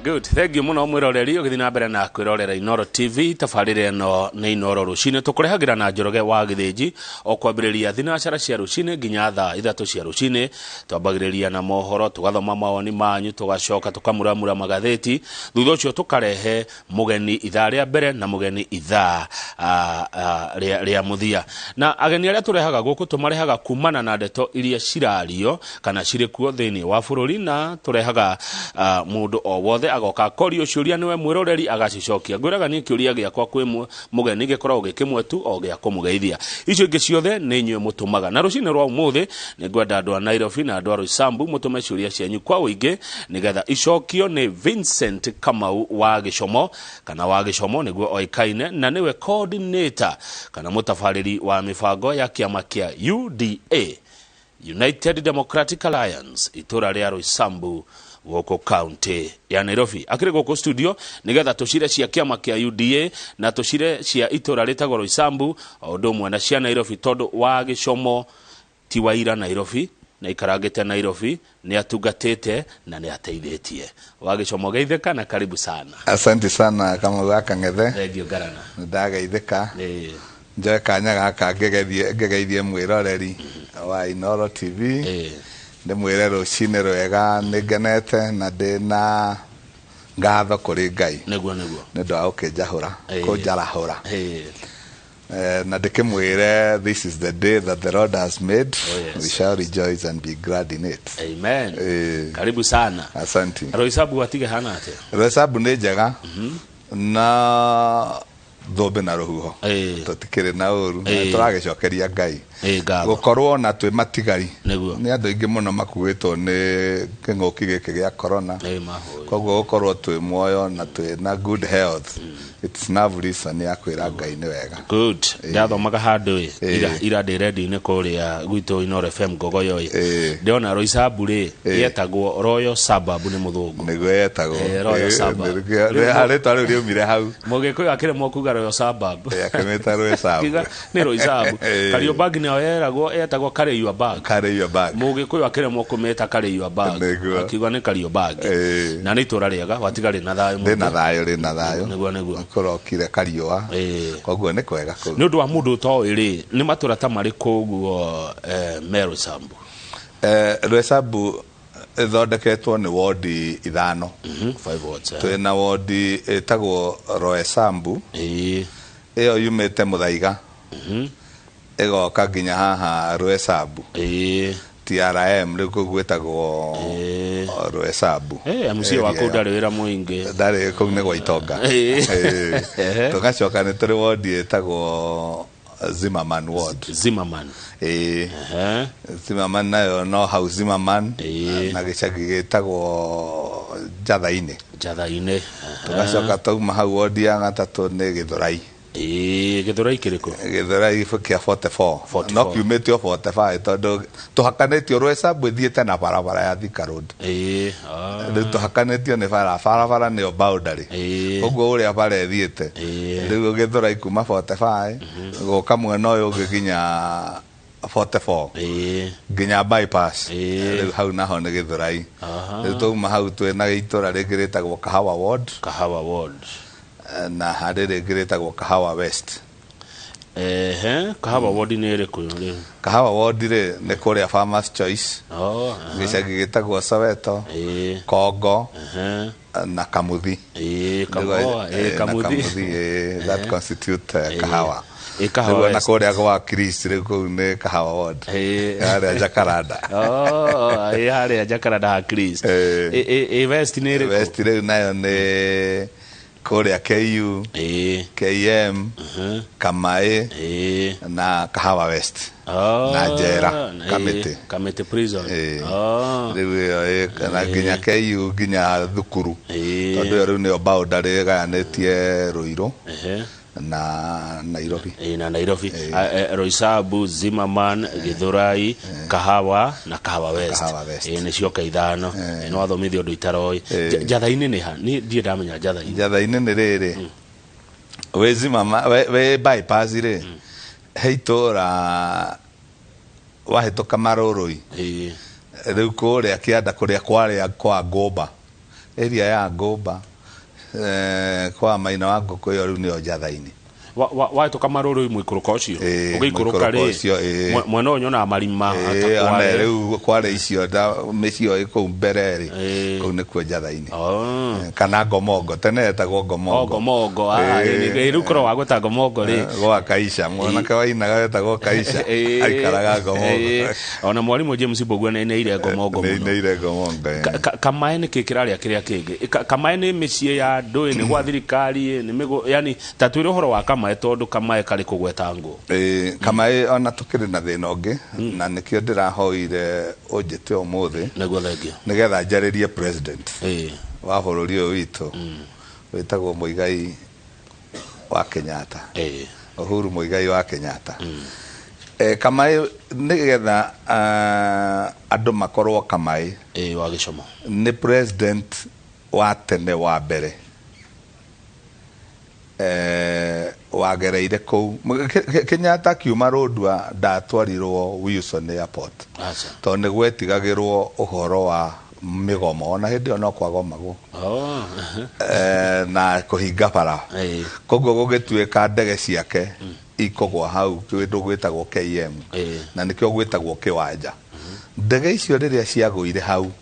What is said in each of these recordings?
Good, thank you muno mwiroreri ũgĩthiĩ na mbere na kwĩrorera Inoro TV. Tabarĩra ĩno nĩ Inoro Rũcinĩ, tũkũrehagĩra na Njoroge wa Gĩthĩnji o kwambĩrĩria thinacara cia rũcinĩ nginya thaa 3 cia rũcinĩ. Twambagĩrĩria na mohoro, tũgathoma mawoni manyu, tũgacoka tũkamuramura magathĩti, thutha ũcio tũkarehe mũgeni ithaa rĩa mbere na mũgeni ithaa rĩa mũthia. Na ageni arĩa tũrehaga gũkũ tũmarehaga kumana na ndeto iria cirario kana cirĩ kuo thĩinĩ wa bũrũri, na tũrehaga mũndũ o wothe agoka akorio ciũria nĩwe mwĩroreri agacicokia. Ngwĩraga niĩ kĩũria gĩakwa kwĩ mũgeni gĩkoragwo gĩ kĩmwe tu, o gĩa kũmũgeithia. Icio ingĩ ciothe nĩ inyuĩ mũtũmaga. Na rũcinĩ rwa ũmũthĩ nĩ ngwenda andũ a Nairobi na andũ a Roysambu mũtũme ciũria cianyu kwa ũingĩ nĩgetha icokio nĩ Vincent Kamau wa Gĩcomo, kana wa Gĩcomo nĩguo oĩkaine, na nĩwe coordinator kana mũtabarĩri wa mĩbango ya kĩama kĩa UDA, United Democratic Alliance, itũra rĩa Roysambu gũkũ kaunti ya Nairobi. Akĩrĩ gũkũ studio nĩgetha tũcire cia kĩama kĩa UDA na tũcire cia itũra rĩtagwo Roysambu o ũndũ ũmwe na cia Nairobi, tondũ wa Gĩcomo ti wa ira Nairobi, na ikarangĩte Nairobi, nĩ atungatĩte na nĩ ateithĩtie. Wa Gĩcomo, geithĩka na karibu sana. Asante sana, Kamau wa Kang'ethe. Thengiũ ngarana. Ndageithĩka. Njoe kanya gaka ngegeithie mwĩroreri wa Inoro TV, ndĩmwĩre rũcinĩ rwega. Nĩ ngenete na ndĩna ngatho kũrĩ Ngai Nĩguo, nĩguo. nĩ ũndũ wa gũkĩnjahũra, kũnjarahũra. Na ndĩkĩmwĩre, this is the day that the Lord has made. Oh, yes. We shall rejoice and be glad in it. Amen. Karibu sana. Asante. Roysambu watige hana atĩa? Roysambu nĩ njega na thũmbĩ na rũhuho, tũtikĩrĩ na ũru na tũragĩcokeria Ngai Ngatho. Gũkorwo na twĩ matigari. Nĩguo. Nĩ andũ aingĩ mũno makuĩtwo nĩ kĩng'ũki gĩkĩ gĩa corona. Mahũĩ. Koguo gũkorwo twĩ muoyo na twĩ na good health, it's enough reason ya kwĩra Ngai nĩ wega. Good. Ndathomaga handũ ĩ ira ndĩ redio-inĩ kũrĩa gwitũ Inoro FM Ngogoyo ĩ, ndĩrona Roysambu rĩ, yetagwo Royal Suburb nĩ mũthũngũ. Nĩguo yetagwo. Royal Suburb. Rĩtwa rĩu rĩaumire hau. Mũgĩkũyũ akĩremwo kuga Royal Suburb. Akĩmĩta Roysambu. Kiuga nĩ Roysambu. Kariobangi nayo yeragwo yetagwo Karĩua Karĩua. Mũgĩkũyũ akĩremwo kũmĩta Karĩua, akiuga nĩ Kariobangi. Na nĩ itũra rĩega watiga rĩna thayũ rĩna mũingĩ. Thayũ, rĩna thayũ. Nĩguo, nĩguo. Kũrokire kariũa, koguo nĩ kwega kũu. Nĩ ũndũ wa mũndũ ũtoĩ rĩ, nĩ matũra ta marĩkũ ũguo me Roysambu? Roysambu ĩthondeketwo nĩ wondi 5. Five wards, eh. Twĩna wondi ĩtagwo Roysambu, ĩyo yumĩte Mũthaiga ĩgoka nginya haha Roysambu, TRM rĩu kũu gwĩtagwo Roysambu. MC wa kũu ndarĩ wĩra mũingĩ. Ndarĩ, kũu nĩ gwa itonga. Tũgacoka nĩ tũrĩ wondi ĩtagwo Zimmerman Ward. Zimmerman. Ĩĩ. Zimmerman nayo no hau Zimmerman na gĩcagi gĩtagwo Njatha-inĩ. Njatha-inĩ. Tũgacoka twauma hau, wondi ya gatatũ nĩ Gĩthũrai. Gĩthũrai kĩrĩkũ? Gĩthũrai kĩa 44. 44. No kiumĩte o 45 tondũ tũhakanĩtio, Roysambu ĩthiĩte na barabara ya Thika Road. Rĩu tũhakanĩtio nĩ bara, barabara nĩyo boundary. Koguo ũrĩa bara ĩthiĩte, rĩu Gĩthũrai kuma 45 gũka mwena ũyũ ũngĩ nginya 44, nginya bypass, rĩu hau naho nĩ Gĩthũrai. Rĩu twauma hau twĩna itũra rĩngĩ rĩtagwo Kahawa Ward. Kahawa Ward. Na harĩ rĩngĩ rĩtagwo Kahawa West. Ehe, Kahawa Ward nĩ ĩrĩkũ rĩu? Kahawa Ward rĩ, nĩ kũrĩa Farmers Choice, gĩcagi gĩtagwo Soweto, Kongo na Kamuthi. Na Kamuthi. Kamuthi, that constitute Kahawa. Kahawa Rĩu ona West. kũrĩa gwa Chris rĩu kũu nĩ Kahawa Ward, harĩa Jacaranda. Oh, harĩa Jacaranda ha Chris. West nĩ ĩrĩkũ? West rĩu nayo nĩ kũrĩa KU, KM, Kamaĩ na Kahawa West na njera Kamĩtĩ. Kamĩtĩ Prison. Rĩu ĩyo na nginya KU nginya thukuru, tondũ ĩyo rĩu nĩyo boundary ĩgayanĩtie Ruiru na Nairobi. Na Nairobi. Roysambu, Zimmerman, Githurai, Kahawa na Kahawa West. Kahawa West. Nĩ cioka 5. Nĩ wathomithio ũndũ itaroĩ. Njatha-inĩ nĩ ha? Niĩ ndirĩ ndamenya Njatha-inĩ. Njatha-inĩ nĩ rĩrĩ, wĩ Zimmerman, wĩ bypass rĩ, he itũra wahĩtũka Marũrũi, rĩu kũrĩa kĩanda kũrĩa kwarĩa kwa Ngũmba. Area ya Ngũmba, kwa Maina wa Ngũkũ ĩyo rĩu nĩyo Njatha-inĩ. Wahĩtũka marũrũ mũikũrũko ũcio, ũgĩikũrũka rĩ, mwena ũyũ nyonaga marima. Ona rĩu kware icio mĩciĩ ĩ kũu mbere rĩ, kũu nĩkuo Njatha-inĩ. Kana Ngomongo, tene yetagwo Ngomongo. Ngomongo, rĩu korwo wagweta Ngomongo rĩ. Gwa Kaisha, mwanake wainaga wetagwo Kaisha, aikaraga Ngomongo. Ona mwarimũ James Mbugua nĩainĩire Ngomongo mũno. Nĩainĩire Ngomongo. Kamae nĩkĩ kĩrarĩa kĩrĩa kĩngĩ? Kamae nĩ mĩciĩ ya andũ, nĩ gwa thirikari, nĩ mĩgũ, yani ta twĩre ũhoro wa Kamae tondũ Kamae karĩ kũgweta ngũ. Kamae ona tũkĩrĩ na thĩna ũngĩ, na nĩkĩo ndĩrahoire ũnjĩte ũmũthĩ. Nĩguo thengio. Nĩgetha njarĩrie president wa bũrũri ũyũ witũ, wĩtagwo Muigai wa Kenyatta. Uhuru Muigai wa Kenyatta. Kamae nĩgetha andũ makorwo Kamae wa gĩcomo. Nĩ president wa tene wa mbere wagereire kũu. Kenyatta akiuma Rũndua ndatwarirwo Wilson Airport. Tondũ nĩ gwetigagĩrwo ũhoro wa mĩgomo, ona hĩndĩ ĩyo no kwagomagwo. Na kũhinga bara. Koguo gũgĩtuĩka ndege ciake ikũgwa hau kĩndũ gwĩtagwo KM. Na nĩkĩo gwĩtagwo kĩwanja. Ndege icio rĩrĩa ciagũire hau,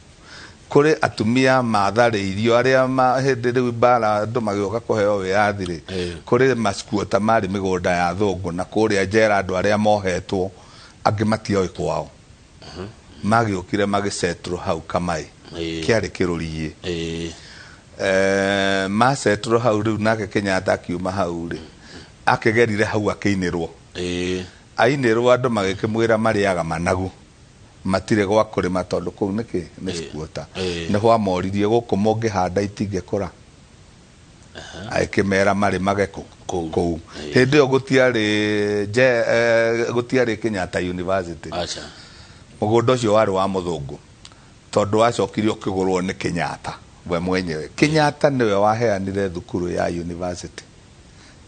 kũrĩ atumia matharĩirio arĩa hĩndĩ rĩu mbara andũ magĩũka kũheo wĩyathi rĩ, kũrĩ maskuota marĩ mĩgũnda ya thũngũ na kũrĩa njera andũ arĩa mohetwo angĩ matioĩ kwao. Magĩũkire magĩcetwo hau Kamae. Kĩarĩ kĩrũriĩ. Macetwo hau rĩu nake Kenyatta akiuma hau rĩ, akĩgerire hau akĩinĩrwo. Ainĩrwo andũ magĩkĩmwĩra marĩaga managu. Matirĩ gwa kũrĩma tondũ kũu nĩkĩ nĩ squatter. Nĩho amoririe gũkũ mũngĩhanda itingĩkũra. Agĩkĩmera marĩmage kũu. Hĩndĩ ĩyo gũtiarĩ Kenyatta University. Mũgũnda ũcio warĩ wa mũthũngũ tondũ wacokire ũkĩgũrwo nĩ Kenyatta we mwenyewe. Kenyatta nĩwe waheanire thukuru ya university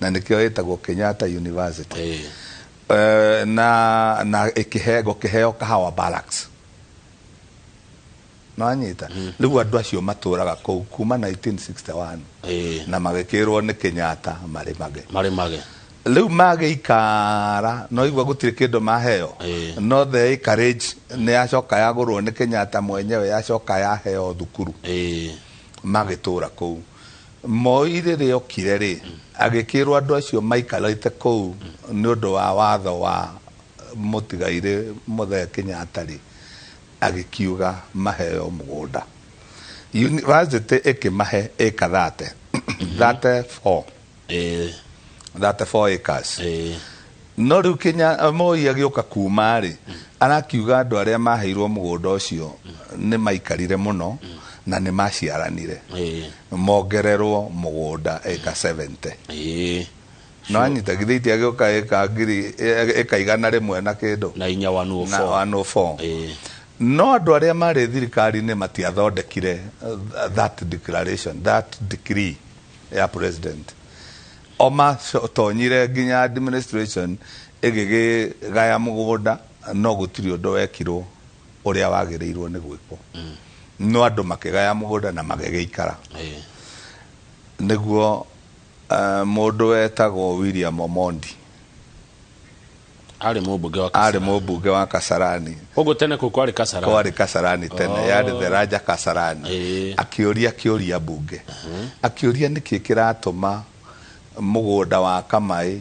na nĩkĩo ĩtagwo Kenyatta University. Na gũkĩheo Kahawa Barracks. No anyita rĩu andũ acio matũraga kũu kuma 1961 na magĩkĩrwo nĩ Kenyatta marĩmage. Rĩu magĩikara no igua gũtirĩ kĩndũ maheo. No the acreage nĩ yacoka yagũrwo nĩ Kenyatta mwenyewe, yacoka yaheo thukuru. Magĩtũra kũu. Moi rĩrĩa okire rĩ, agĩkĩrwo andũ acio maikarĩte kũu nĩ ũndũ wa watho wa mũtigairĩ Mũthee Kenyatta rĩ, agĩkiuga maheo mũgũnda. University ĩkĩmahe ĩka 34. 34 acres. No rĩu Kenya Moi agĩũka kuma rĩ, arakiuga andũ arĩa maheirwo mũgũnda ũcio nĩ maikarire mũno na nĩ maciaranire. Mongererwo mũgũnda ĩka 70. No anyita githĩ itiagĩũka ĩka ngiri ĩka 100 na kĩndũ. Na inya 104. Na 104. No andũ arĩa marĩ thirikari-inĩ matiathondekire that declaration, that decree ya president. O matonyire nginya administration ĩgĩgĩgaya mũgũnda, no gũtirĩ ũndũ wekirwo ũrĩa wagĩrĩirwo nĩ gwĩkwo. No andũ makĩgaya mũgũnda na magĩgĩikara. Nĩguo mũndũ wetagwo William Omondi arĩ mũmbunge wa Kasarani. Arĩ mũmbunge wa Kasarani. Ũguo tene kũu kwarĩ Kasarani. Kwarĩ Kasarani tene, yarĩ the Raja Kasarani. Akĩũria kĩũria mbunge. Akĩũria nĩkĩ kĩratũma mũgũnda wa Kamae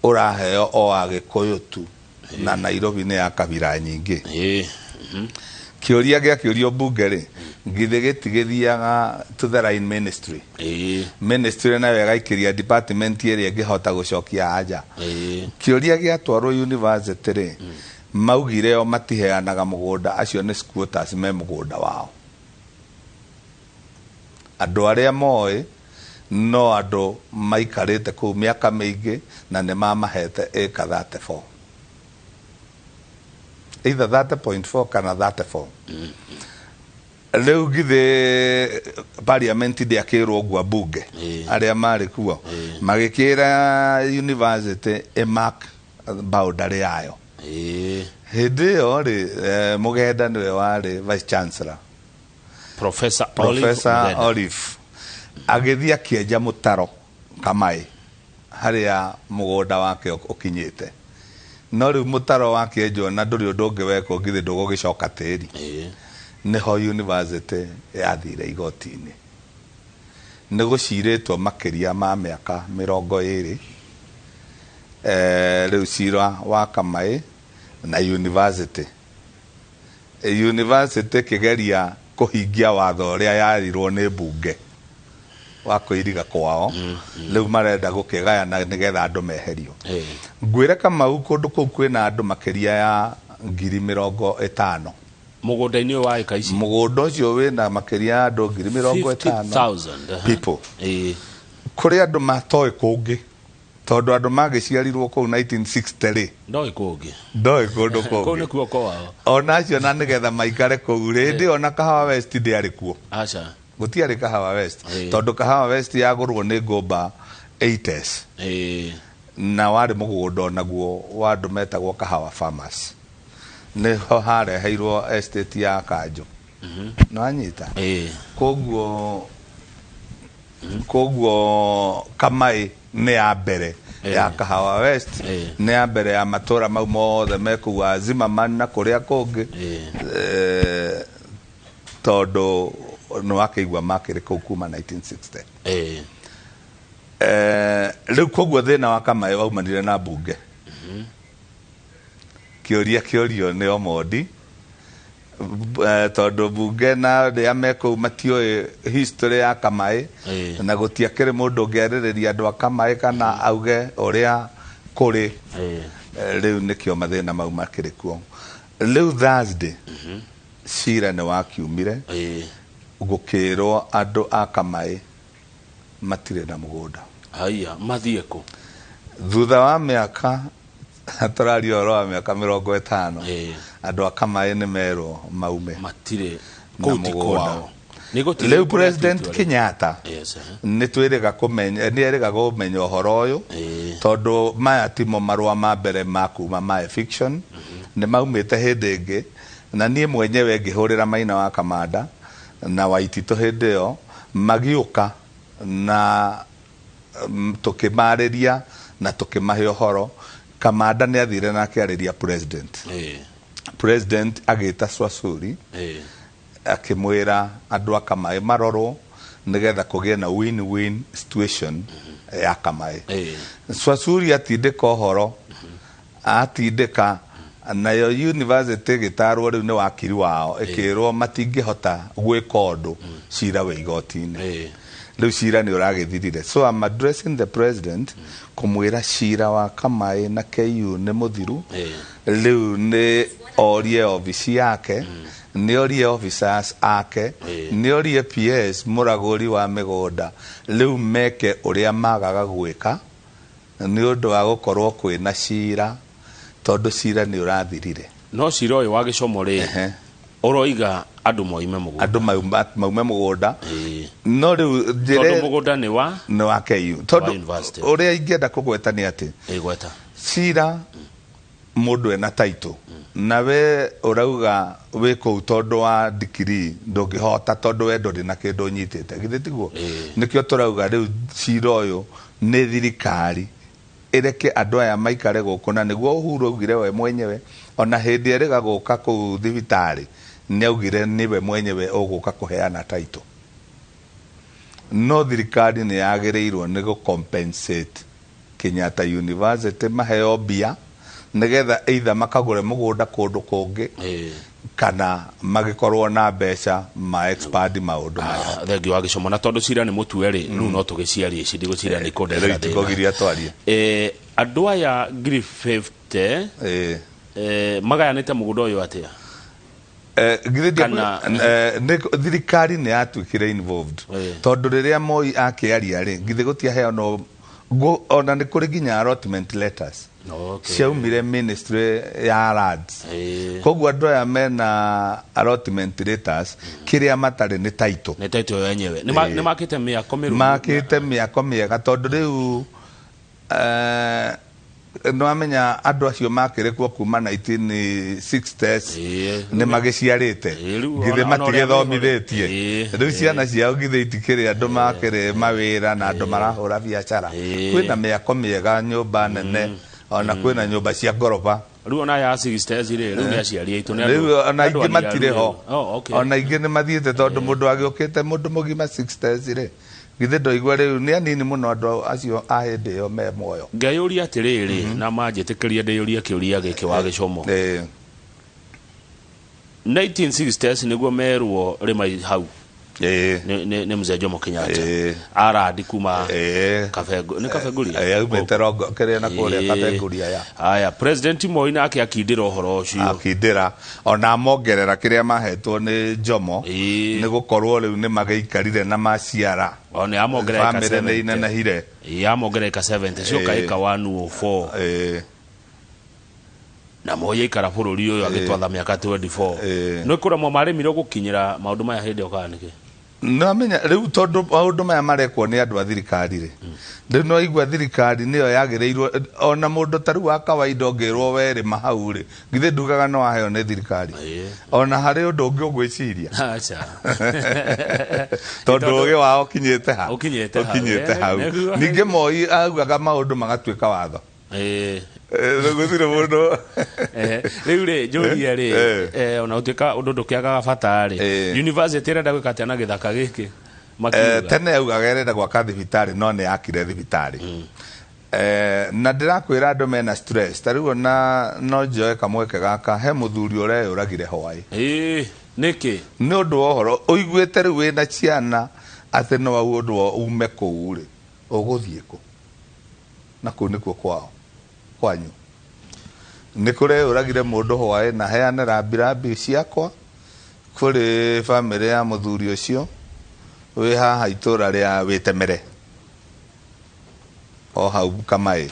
ũraheo o Agĩkũyũ tu na Nairobi nĩ ya kabira nyingĩ. Kĩũria gĩakĩũrio mbunge rĩ, githĩ gĩtigĩthiaga to the line ministry. Ministry nayo ĩgaikĩria department ĩrĩa ĩngĩhota gũcokia anja. Kĩũria gĩatwarwo university rĩ, maugire o matiheanaga mũgũnda, acio nĩ squatters me mũgũnda wao. Andũ arĩa moĩ no andũ maikarĩte kũu mĩaka mĩingĩ na nĩ mamahete ĩka 34. Either 30.4 kana 34. Rĩu githĩ parliament ndĩakĩrwo ũguo mbunge arĩa marĩ kuo magĩkĩra university ĩmark boundary yayo. Hĩndĩ ĩyo rĩ, Mũgenda nĩwe warĩ vice chancellor. Professor Olive Professor Mugenda. Olive agĩthiĩ akĩenja mũtaro Kamaĩ harĩa mũgũnda wake ũkinyĩte, no rĩu mũtaro wakĩenjwo na ndũrĩ ũndũ ũngĩ wekwo, githĩ ndũgũgĩcoka tĩri. Nĩho university yathire igoti-inĩ, nĩ gũcirĩtwo makĩria ma mĩaka 20. Rĩu cira wa Kamaĩ na university, university kĩgeria kũhingia watho ũrĩa yarirwo nĩ mbunge wa kũiriga kwao, rĩu marenda gũkĩgayana nĩgetha andũ meherio. Ngwĩre Kamau, kũndũ kũu kwĩna andũ makĩria ya 50,000. Mũgũnda-inĩ ũyũ wa ĩka ici? Mũgũnda ũcio wĩna makĩria ya andũ 50,000. 50,000, aha. People. Kũrĩ andũ matoĩ kũngĩ, tondũ andũ magĩciarirwo kũu 1960 rĩ, Ndoĩ kũngĩ. Ndoĩ kũndũ Kũu kũngĩ. nĩkuo kwao. Ona acio na nĩgetha maikare kũu rĩ, hĩndĩ ĩyo na Kahawa West ndĩarĩ kuo. Aca. Gũtiarĩ Kahawa West, tondũ Kahawa West yagũrwo nĩ ngũmba 80s, na warĩ mũgũnda onaguo wa andũ metagwo Kahawa Farmers, nĩho hareheirwo estate ya Kanjũ. Nĩwanyita? Koguo Kamaĩ nĩ ya mbere ya Kahawa West, nĩ ya mbere ya matũra mau mothe me kũu wa Zimmerman na kũrĩa kũngĩ, tondũ nĩ wakĩigua makĩrĩ kũu kuma 1960. Rĩu koguo thĩna wa Kamaĩ waumanire na mbunge. Kĩũria kĩũrio nĩ Omondi, tondũ mbunge na arĩa me kũu matiũĩ history ya Kamaĩ, na gũtiakĩrĩ mũndũ ũngĩarĩrĩria andũ a Kamaĩ kana auge ũrĩa kũrĩ. Rĩu nĩkĩo mathĩna mau makĩrĩ kuo. Rĩu Thursday cira nĩ wakiumire, gũkĩrwo andũ a Kamaĩ matirĩ na mũgũnda. Haya, mathiĩ kũ? Thutha wa mĩaka, tũraria ũhoro wa mĩaka 50, andũ a Kamaĩ nĩ merwo maume matirĩ na kũu ti mũgũnda. kwao. Nĩ gũtirĩ Rĩu kũrĩa President tuĩtwo rĩ. Kenyatta nĩ twĩrĩga kũmenya, nĩ erĩga kũmenya ũhoro ũyũ, tondũ maya timo marũa ma mbere ma kuma ma eviction, nĩ maumĩte hĩndĩ ĩngĩ, na niĩ mwenyewe ngĩhũrĩra Maina wa Kamanda na Waititũ hĩndĩ ĩyo magĩũka na tũkĩmarĩria na tũkĩmahe ũhoro. Kamanda nĩ athire na akĩarĩria president. President agĩta Swasuri, akĩmwĩra andũ a Kamaĩ marorwo nĩgetha kũgĩe na win-win situation ya Kamaĩ. Swasuri atindĩka ũhoro, atindĩka nayo university ĩgĩtarwo rĩu nĩ wakiri wao, ĩkĩrwo matingĩhota gwĩka ũndũ, cira wĩ igoti-inĩ. Rĩu cira nĩ ũragĩthirire, so I'm addressing the president kũmwĩra cira wa Kamaĩ na KU nĩ mũthiru. Rĩu nĩ orie obici yake, nĩ orie officers ake, nĩ orie PS mũragũri wa mĩgũnda, rĩu meke ũrĩa magaga gwĩka nĩ ũndũ wa gũkorwo kwĩna cira, tondũ cira nĩ ũrathirire. No cira ũyũ wa gĩcomo rĩ, ũroiga andũ moime mũgũnda. Andũ maume mũgũnda. No rĩu Tondũ njĩra mũgũnda nĩ wa nĩ wa KU, tondũ university. Ũrĩa ingĩenda kũgweta nĩ atĩ Gweta. Cira mũndũ ena title, na we ũrauga wĩ kũu tondũ wa degree, ndũngĩhota tondũ we ndũrĩ na kĩndũ ũnyitĩte, githĩ tiguo? Nĩkĩo tũrauga rĩu cira ũyũ nĩ thirikari ĩreke andũ aya maikare gũkũ, na nĩguo Uhuru augire we mwenyewe, ona hĩndĩ ĩrĩga gũka kũu thibitarĩ nĩ augire nĩwe mwenyewe ũgũka kũheana title. No thirikari nĩ yagĩrĩirwo nĩ gũ-compensate Kenyatta University, maheo mbia nĩgetha either makagũre mũgũnda kũndũ kũngĩ kana magĩkorwo na mbeca ma expand maũndũ maya. Ah, thengiũ wa gĩcomo, na tondũ cira nĩ mũtue rĩ, rĩu no tũgĩciarie ici, ndigũciria nĩ ikũndehera Rĩu itikũgiria twarie. Andũ aya 50,000 magayanĩte mũgũnda ũyũ atĩa? Githĩ thirikari nĩ yatuĩkire involved, tondũ rĩrĩa Moi akĩaria rĩ, githĩ gũtiaheanwo ona nĩ kũrĩ nginya allotment letters ciaumire ministry ya lands. Koguo andũ aya mena allotment letters, kĩrĩa matarĩ nĩ title. Nĩ title yo yenyewe. Nĩ makĩte mĩako mĩrũmu. Makĩte mĩako mĩega, tondũ rĩu Nĩwamenya andũ acio makĩrĩ kuo kuma 1960s, nĩ magĩciarĩte, githĩ matigĩthomithĩtie? Rĩu ciana ciao githĩ itikĩrĩ andũ makĩrĩ mawĩra na andũ marahũra biacara? Kwĩna mĩako mĩega, nyũmba nene, ona kwĩna nyũmba cia ngoroba. Rĩu ona ya 60s rĩ, rĩu nĩ aciari aitũ, nĩ rĩu andũ ona andũ aingĩ aniaru matirĩ ho. Rĩu. Oh, okay. Ona aingĩ nĩ mathiĩte, tondũ mũndũ agĩũkĩte mũndũ mũgima 60s rĩ, githĩ ndoigua rĩu nĩ anini mũno andũ acio a hĩndĩ ĩyo me muoyo. Ngeyũria atĩrĩrĩ, na manjĩtĩkĩrie ndĩyũrie kĩũria gĩkĩ wa gĩcomo. 1960s nĩguo merwo rĩma hau nĩ mzee Jomo Kenyatta arandi kuma Kabengo, nĩ Kabenguria. Aumĩte rongo kĩrĩa na kũrĩa Kabenguria ya. Haya, President Moi nake akindĩra ũhoro ũcio. Akindĩra ona mongerera kĩrĩa mahetwo nĩ Jomo, nĩ gũkorwo rĩu nĩ magĩikarire na maciara. O nĩ amongerera ĩka famĩlĩ nĩ 70. Inenehire. Amongerera ĩka 70 cioka ĩka 104. Na Moi aikara bũrũri ũyũ agĩtwatha mĩaka 24. Nĩ kũremwo marĩmirwo gũkinyĩra maũndũ maya hĩndĩ ĩyo kana nĩkĩ? Nĩwamenya rĩu tondũ maũndũ maya marekwo nĩ andũ a thirikari rĩ, rĩu nĩwaigua thirikari nĩyo yagĩrĩirwo. Ona mũndũ ta rĩu wa kawaida ũngĩrwo werĩma hau rĩ, githĩ ndugaga no waheo nĩ thirikari? Ona harĩ ũndũ ũngĩ ũgwĩciria? Aca. Tondũ ũgĩ wao ũkinyĩte ha? Ũkinyĩte hau. Ũkinyĩte hau. Nĩguo. Ningĩ Moi augaga maũndũ magatuĩka watho. Rĩu gũtirĩ mũndũ. Rĩu rĩ, njũrie rĩ, ona gũtuĩka ũndũ ndũkĩagaga bata rĩ, university ĩrenda gwĩka atĩa na gĩthaka gĩkĩ? Makiuga. Tene augaga ĩrenda gwaka thibitarĩ, no nĩ yakire thibitarĩ. Na ndĩrakwĩra andũ mena stress ta rĩu, ona no njoe kamweke gaka he mũthuri ũreyũragire hwaĩ. Nĩkĩ? Nĩ ũndũ wa ũhoro ũiguĩte rĩu wĩna ciana atĩ no ũndũ wa ume kũu rĩ, ũgũthiĩ kũ? Na kũu nĩkuo kwao kwanyu. Nĩ kũreyũragire mũndũ hwaĩ, na heane rambirambi ciakwa kũrĩ bamĩrĩ ya mũthuri ũcio wĩ haha itũra rĩa Wĩtemere o hau Kamaĩ,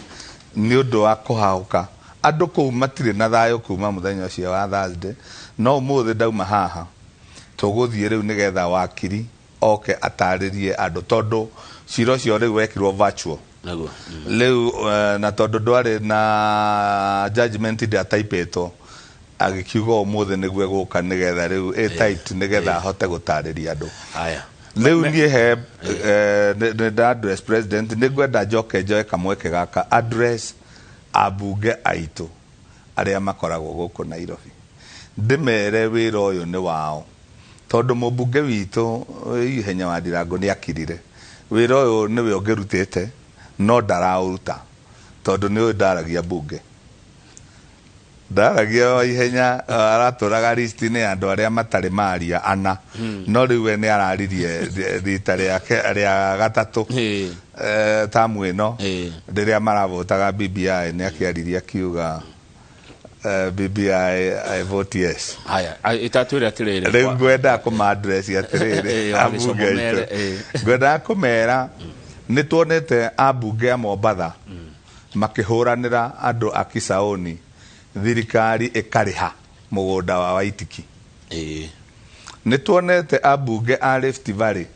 nĩ ũndũ wa kũhahũka. Andũ kũu matirĩ na thayũ kuma mũthenya ũcio wa Thursday. No ũmũthĩ ndauma haha, tũgũthiĩ rĩu nĩgetha wakiri oke atarĩrie andũ, tondũ cira ũcio rĩu wekirwo virtual. Rĩu na tondũ ndwarĩ na judgment ndĩataipĩtwo, agĩkiuga ũmũthĩ nĩguo egũka nĩgetha rĩu ĩ typed, nĩgetha ahote gũtarĩria andũ. Haya. Rĩu niĩ he nĩ nda address president, nĩ ngwenda njoke njoe kamweke gaka address ambunge aitũ arĩa makoragwo gũkũ Nairobi, ndĩmere wĩra ũyũ nĩ wao, tondũ mũmbunge witũ Ihenya wa Ndirango nĩ akirire. Wĩra ũyũ nĩwe ũngĩrutĩte, no ndaraũruta tondũ nĩ ũyũ ndaragia mbunge, ndaragia o ihenya, aratũraga list-inĩ ya andũ arĩa matarĩ maria ana, no rĩu we nĩ araririe rita rĩake rĩa gatatũ tamu ĩno. Rĩrĩa maravotaga BBI nĩ akĩaririe akiuga, "BBI, I vote yes." Haya, ĩtatwĩre atĩrĩrĩ. Rĩu ngwendaga kũma-address atĩrĩrĩ, wagĩcomo ambunge aitũ. Mere, Ngwendaga kũmera nĩ tuonete ambunge a Mombatha makĩhũranĩra andũ a Kisauni, thirikari ĩkarĩha mũgũnda wa Waitiki. Nĩ tuonete ambunge a Rift Valley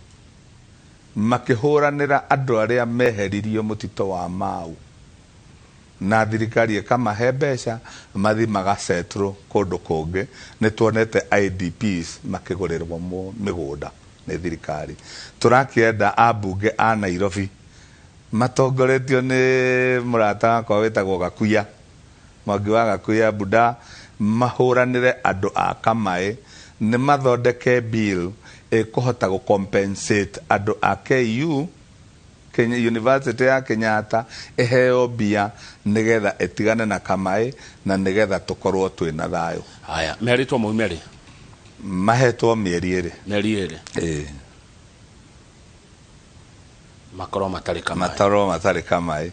makĩhũranĩra andũ arĩa meheririo mũtitũ wa Mau, na thirikari ĩkamahe mbeca mathi magasettle kũndũ kũngĩ. Nĩ tuonete IDPs makĩgũrĩrwo mĩgũnda nĩ thirikari. Tũrakĩenda ambunge a Nairobi matongoretio nĩ mũrata wakwa wĩtagwo Gakuya, Mwangi wa Gakuya Buda, mahũranĩre andũ a Kamaĩ, nĩ mathondeke bill ĩkũhota gũ compensate andũ a KU, Kenya, University ya Kenyatta ĩheo mbia nĩgetha ĩtigane na Kamaĩ na nĩgetha tũkorwo twĩna thayũ. Haya, merĩtwo maume rĩ? Mahetwo mĩeri 2. Mĩeri 2. Ĩĩ. Makorwo matarĩ Kamaĩ. Matarwo matarĩ Kamaĩ.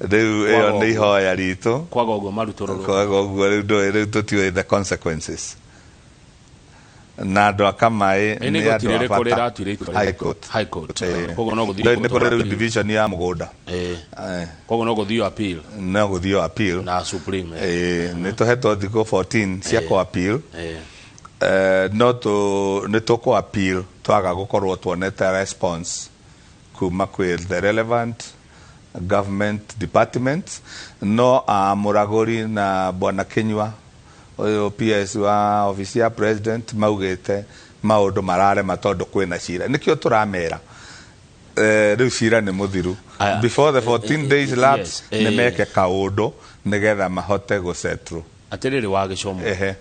Rĩu ĩyo Kwaga nĩ ũguo. ihoya ritũ. Kwaga ũguo marutũrũrwo. Kwaga ũguo rĩu ndũĩ, rĩu tũtiũĩ the consequences. Na andũ a Kamaĩ Ĩ nĩ nĩ igoti andũ a rĩrĩkũ bata. rĩratuire itua rĩu? High Court. High Court. Ĩĩ. Koguo no gũthiĩ Ndũĩ nĩ court kũrĩ of rĩu appeal. division ya mũgũnda. Koguo no gũthiĩ appeal. No gũthiĩ appeal. Na Supreme. Ĩĩ, nĩ tũhetwo thikũ 14 cia kũ appeal. No tũ nĩ tũkũ appeal twaga gũkorwo tuonete response kuma kwĩ the relevant Government departments no a Muraguri na Bwana Kinyua ũyũ PS wa office ya president maugĩte maũndũ mararema tondũ kwĩna cira. Nĩkĩo tũramera rĩu cira nĩ mũthiru. Aya. Before the 14 days lapse, Yes. nĩ meke kaũndũ nĩgetha mahote gũsettle. Atĩrĩrĩ, wa gĩcomo, Ehe.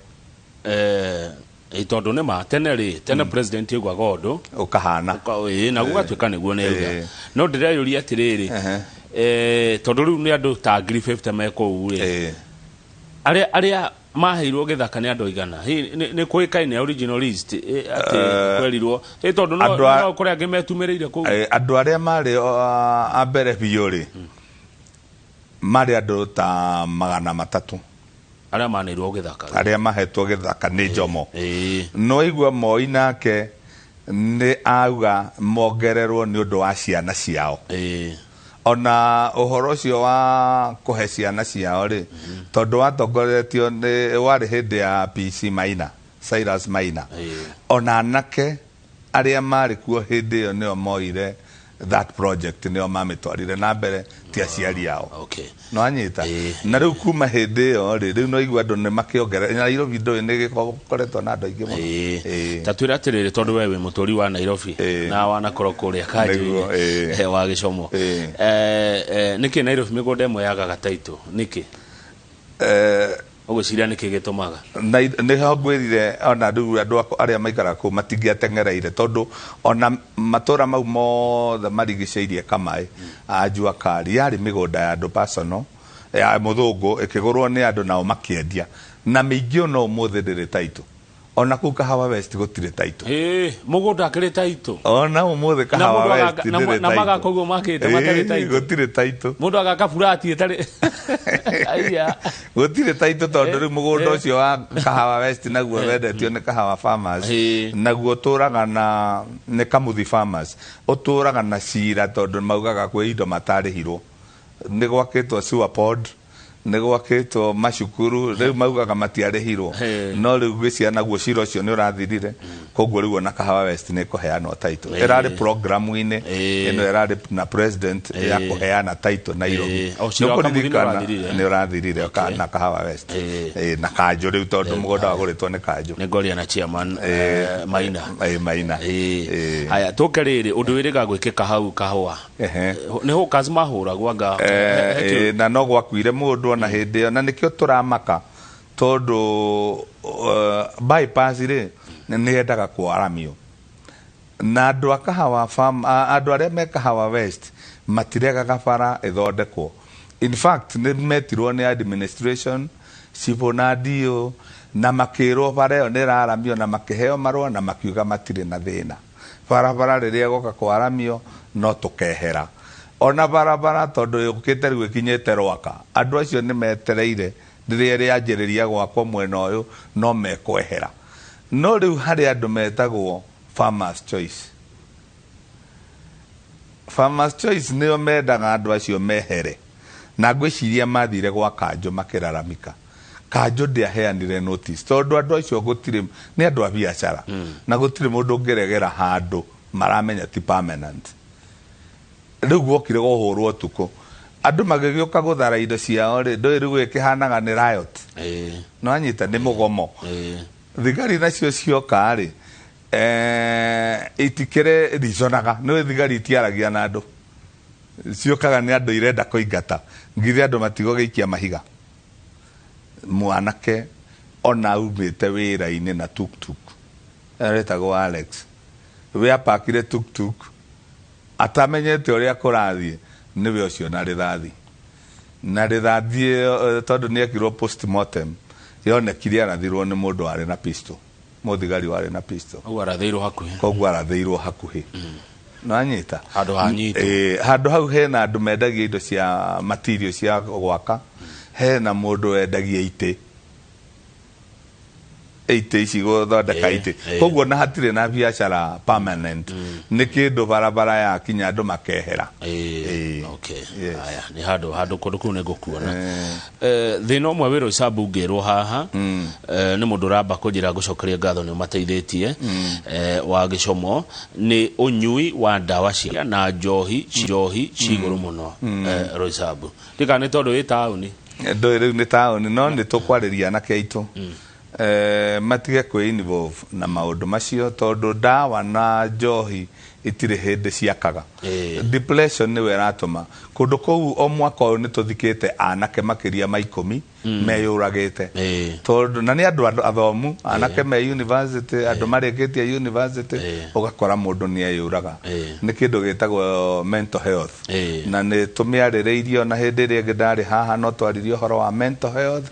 Tondũ nĩ ma tene rĩ, tene president aiguaga ũndũ ũkahana. Ĩĩ, na gũgatuĩka nĩguo nĩauga. No ndĩreyũria atĩrĩrĩ, tondũ rĩu nĩ andũ ta 50,000 me kũu rĩ, arĩa maheirwo gĩthaka nĩ andũ aigana? Hihi nĩ kũĩkaine original list, atĩ kwerirwo tondũ no no kũrĩ angĩ metumĩrĩire kũu? Andũ arĩa marĩ a mbere biũ rĩ, marĩ andũ ta 300. Arĩa maneirwo gĩthaka. Arĩa mahetwo gĩthaka nĩ Jomo. No igua Moi nake nĩ auga mongererwo nĩ ũndũ wa ciana ciao. Ona ũhoro ũcio wa kũhe ciana ciao rĩ, tondũ watongoretio nĩ warĩ hĩndĩ ya PC Maina, Cyrus Maina. Ona anake arĩa marĩ kuo hĩndĩ ĩyo nĩo moire that project, nĩo mamĩtwarire na mbere, ti aciari ao. No anyita. Na rĩu kuma hĩndĩ ĩyo rĩ, rĩu no igua andũ nĩ makĩongerera. Nairobi ndũĩ nĩ gĩkoretwo na andũ aingĩ mũno. Ta twĩre atĩrĩrĩ, tondũ we wĩ mũtũri wa Nairobi na wanakorwo kũrĩa Nĩguo, kanjũ-inĩ, wa gĩcomo, nĩkĩ Nairobi mĩgũnda ĩmwe yagaga taitũ? Nĩkĩ ũgwĩciria nĩkĩ gĩtũmaga? Na nĩho ngwĩrire ona rĩu andũ arĩa maikaraga kũu matingĩateng'ereire, tondũ ona matũra mau mothe marigicĩirie Kamaĩ a Jua Kali yarĩ mĩgũnda ya andũ personal ya mũthũngũ, ĩkĩgũrwo nĩ andũ nao makĩendia, na mĩingĩ ona ũmũthĩ ndĩrĩ taitũ. Ona kũu Kahawa West gũtirĩ taitũ. Ĩĩ, mũgũnda akĩrĩ taitũ? Ona ũmũthĩ Na Kahawa mũndũ West ndĩrĩ na taitũ. magaka ũguo makĩte matarĩ taitũ. Gũtirĩ taitũ. Mũndũ agaka burati ĩtarĩ. Aiya. Gũtirĩ taitũ, tondũ rĩu mũgũnda ũcio wa Kahawa West naguo wendetio nĩ Kahawa Farmers, naguo ũtũraga na nĩ Kamuthi Farmers, ũtũraga na cira tondũ maugaga kwĩ indo matarĩhirwo. Nĩ gwakĩtwo sewer pod, nĩ gwakĩtwo macukuru, rĩu maugaga matiarĩhirwo. No rĩu ngwĩciria naguo cira ũcio nĩ ũrathirire, koguo rĩu ona Kahawa West nĩ ĩkũheanwo title. Ĩrarĩ programu-inĩ ĩno ĩrarĩ na president ya kũheana title Nairobi. O, cira wa Kamuthi nĩ Nĩũkũririkana ũrathirire? nĩ ũrathirire na Kahawa West. Na Kanjũ rĩu, tondũ mũgũnda wagũrĩtwo nĩ Kanjũ. Nĩ ngoria na chairman Maina. Maina. Haya, tũke rĩrĩ ũndũ wĩrĩga gwĩkĩka hau Kahũa. Nĩ hũkas mahũragwo anga? Na no gwakuire mũndũ ona hĩndĩ ĩyo, na nĩkĩo tũramaka tondũ bypass rĩ nĩ yendaga kwaramio, na andũ a Kahawa farm, andũ arĩa me Kahawa West matiregaga bara ĩthondekwo. In fact, nĩ metirwo nĩ administration, civil na DO, na makĩrwo bara ĩyo nĩ ĩraramio, na makĩheo marũa na makiuga matirĩ na thĩna. Barabara rĩrĩa ĩgoka kwaramio no tũkehera ona barabara, tondũ yũkĩte rĩu ĩkinyĩte Rwaka. Andũ acio nĩ metereire rĩrĩa rĩanjĩrĩria gwakwo mwena ũyũ no mekwehera. No rĩu harĩ andũ metagwo Farmers Choice. Farmers Choice nĩo mendaga andũ acio mehere, na ngwĩciria mathire gwa Kanjũ makĩraramika. Kanjũ ndĩaheanire notice tondũ andũ acio gũtirĩ, nĩ andũ a biacara, na gũtirĩ mũndũ ũngĩregera handũ maramenya ti permanent. Rĩu gwokire gũhũrwo ũtukũ, andũ magĩgĩũka gũthara indo ciao rĩ, ndũĩ rĩu ĩkĩhanaga nĩ riot. No anyita nĩ mũgomo. Thigari nacio cioka rĩ, itikĩrĩ riconaga, nĩ thigari itiaragia na andũ, ciũkaga nĩ andũ irenda kũingata nginya andũ matigũgĩikia mahiga. Mwanake ona aumĩte wĩra-inĩ na tuktuk aretagwo Alex, we apakire tuktuk atamenyete ũrĩa kũrathiĩ, nĩwe ũcio na rĩthathi, na rĩthathi ĩyo, tondũ nĩ ekirwo postmortem, yonekire arathirwo nĩ mũndũ warĩ na pistol, mũthigari warĩ na pistol. Ũguo arathĩirwo hakuhĩ. Koguo arathĩirwo hakuhĩ. No anyita. Handũ hanyitwo. Handũ hau hena andũ mendagia indo cia material cia gwaka, hena mũndũ wendagia itĩ. Itĩ ici gũthondeka itĩ. Koguo na hatirĩ na biacara permanent, nĩ kĩndũ barabara yakinya andũ makehera. Okay. Yes. Aya, nĩ handũ kũndũ kũu nĩ ngũkuona. Thĩna ũmwe wĩ Roysambu ngĩrwo haha, nĩ mũndũ ũramba kũnjĩra ngũcokeria ngatho nĩ ũmateithĩtie, wa gĩcomo nĩ ũnyui wa ndawa cia na njohi ci igũrũ mũno, Roysambu. Ndikana nĩ tondũ wĩ taũni. Ndũĩ rĩu nĩ taũni, no nĩ tũkwarĩria anake aitũ matige kwĩ involve na maũndũ macio, tondũ ndawa na njohi itirĩ hĩndĩ ciakaga. Depression nĩwe ĩratũma kũndũ kũu. O mwaka ũyũ nĩ tũthikĩte anake makĩria ma 10 meyũragĩte, tondũ na nĩ andũ athomu, anake me university, andũ marĩkĩtie university, ũgakora mũndũ nĩ eyũraga. Nĩ kĩndũ gĩtagwo mental health, na nĩ tũmĩarĩrĩirie ona hĩndĩ ĩrĩa ĩngĩ ndarĩ haha, no twaririe ũhoro wa mental health.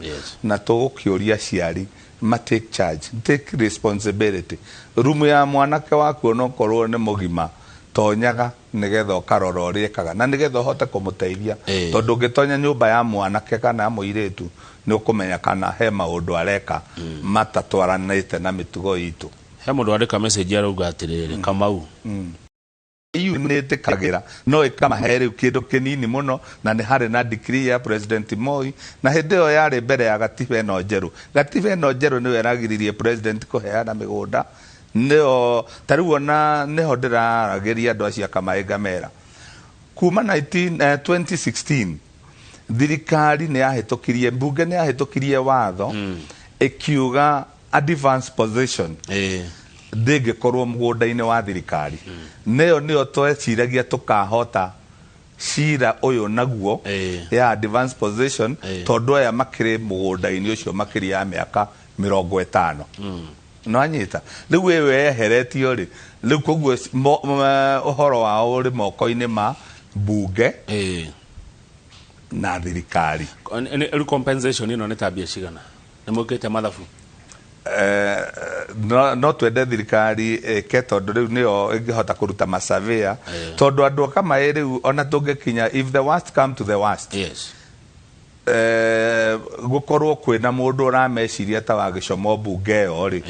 Na tũgũkĩũria aciari ma take charge, take responsibility. Rumu ya mwanake waku onokorwo nĩ mũgima, tonyaga nĩgetha ũkarora ũrĩa ekaga na nĩgetha ũhote kũmũteithia, tondũ ũngĩtonya nyũmba ya mwanake kana ya mũirĩtu, nĩ ũkũmenya kana he maũndũ areka matatwaranĩte na mĩtugo itũ. He mũndũ wandĩka message arauga atĩrĩrĩ, Kamau, EU nĩ ĩtĩkagĩra no ĩkamahe rĩu kĩndũ kĩnini mũno, na nĩ harĩ na decree ya President Moi, na hĩndĩ ĩyo yarĩ mbere ya gatiba ĩno njerũ. Gatiba ĩno njerũ nĩyo ĩragiririe president kũheana mĩgũnda, nĩyo ta rĩu ona nĩho ndĩraragĩria andũ acio akamaĩ ngamera kuma 19, 2016 thirikari nĩ yahĩtũkirie, mbunge nĩ yahĩtũkirie watho ĩkiuga advance possession ndĩngĩkorwo mũgũnda-inĩ wa thirikari. Nĩyo tweciragia tũkahota cira ũyũ naguo ya advance possession, tondũ aya makĩrĩ mũgũnda-inĩ ũcio makĩria ya mĩaka 50. No anyita rĩu ĩyo yeheretio rĩ, rĩu koguo ũhoro wao ũrĩ moko-inĩ ma mbunge na thirikari. Rĩu compensation ĩno nĩ ta mbia cigana? Nĩ mwĩkĩte mathabu? No twende thirikari ĩke, tondũ rĩu nĩyo ĩngĩhota kũruta masurveyor, tondũ andũ a Kamaĩ rĩu ona tũngĩkinya, if the worst come to the worst, gũkorwo kwĩna mũndũ ũrameciria ta wa gĩcomo mbunge ĩyo rĩ,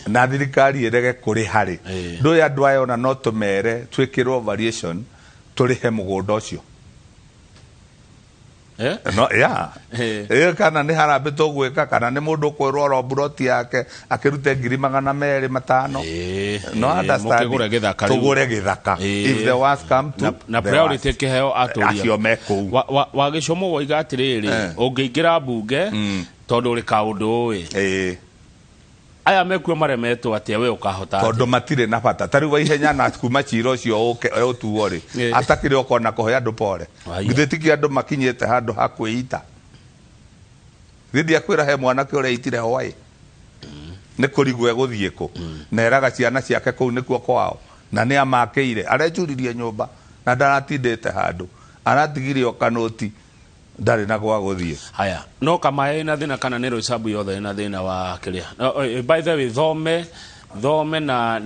na thirikari ĩrege kũrĩha rĩ, ndũĩ andũ aya ona no tũmere twĩkĩrwo variation tũrĩhe mũgũnda ũcio. No ya kana nĩ harambĩ tũgwĩka, kana nĩ mũndũ ũkwĩrwo oro mburoti yake akĩrute 205,000. No understand. Mũkĩgũre gĩthaka rĩu. Tũgũre gĩthaka if the worst come to na the priority worst. Kĩheo atũria acio me kũu. Wa gĩcomo woiga atĩrĩrĩ, ũngĩingĩra mbunge, tondũ ũrĩ kaũndũ ũĩ, aya mekuo maremetwo atĩa, we ũkahota atĩa? Tondũ matirĩ na bata. Ta rĩu Waihenya na kuma cira ũcio ũke ũtuo rĩ, atakĩrĩ okona kũhe andũ pore. Haya. Githĩ tikĩ andũ makinyĩte handũ ha kwĩita? Githĩ ndiakwĩra he mwanake ũreitire hwaĩ nĩ kũrigwo egũthiĩ kũ, na eraga ciana ciake kũu nĩkuo kwao, na nĩ amakĩire, arecuririe nyũmba na ndaratindĩte handũ, aratigire o kanoti, ndarĩ na gwa gũthiĩ. Haya, no Kamaĩ ĩna thĩna kana nĩ Roysambu yothe ĩna thĩna wa kĩrĩa? No, by the way, thome na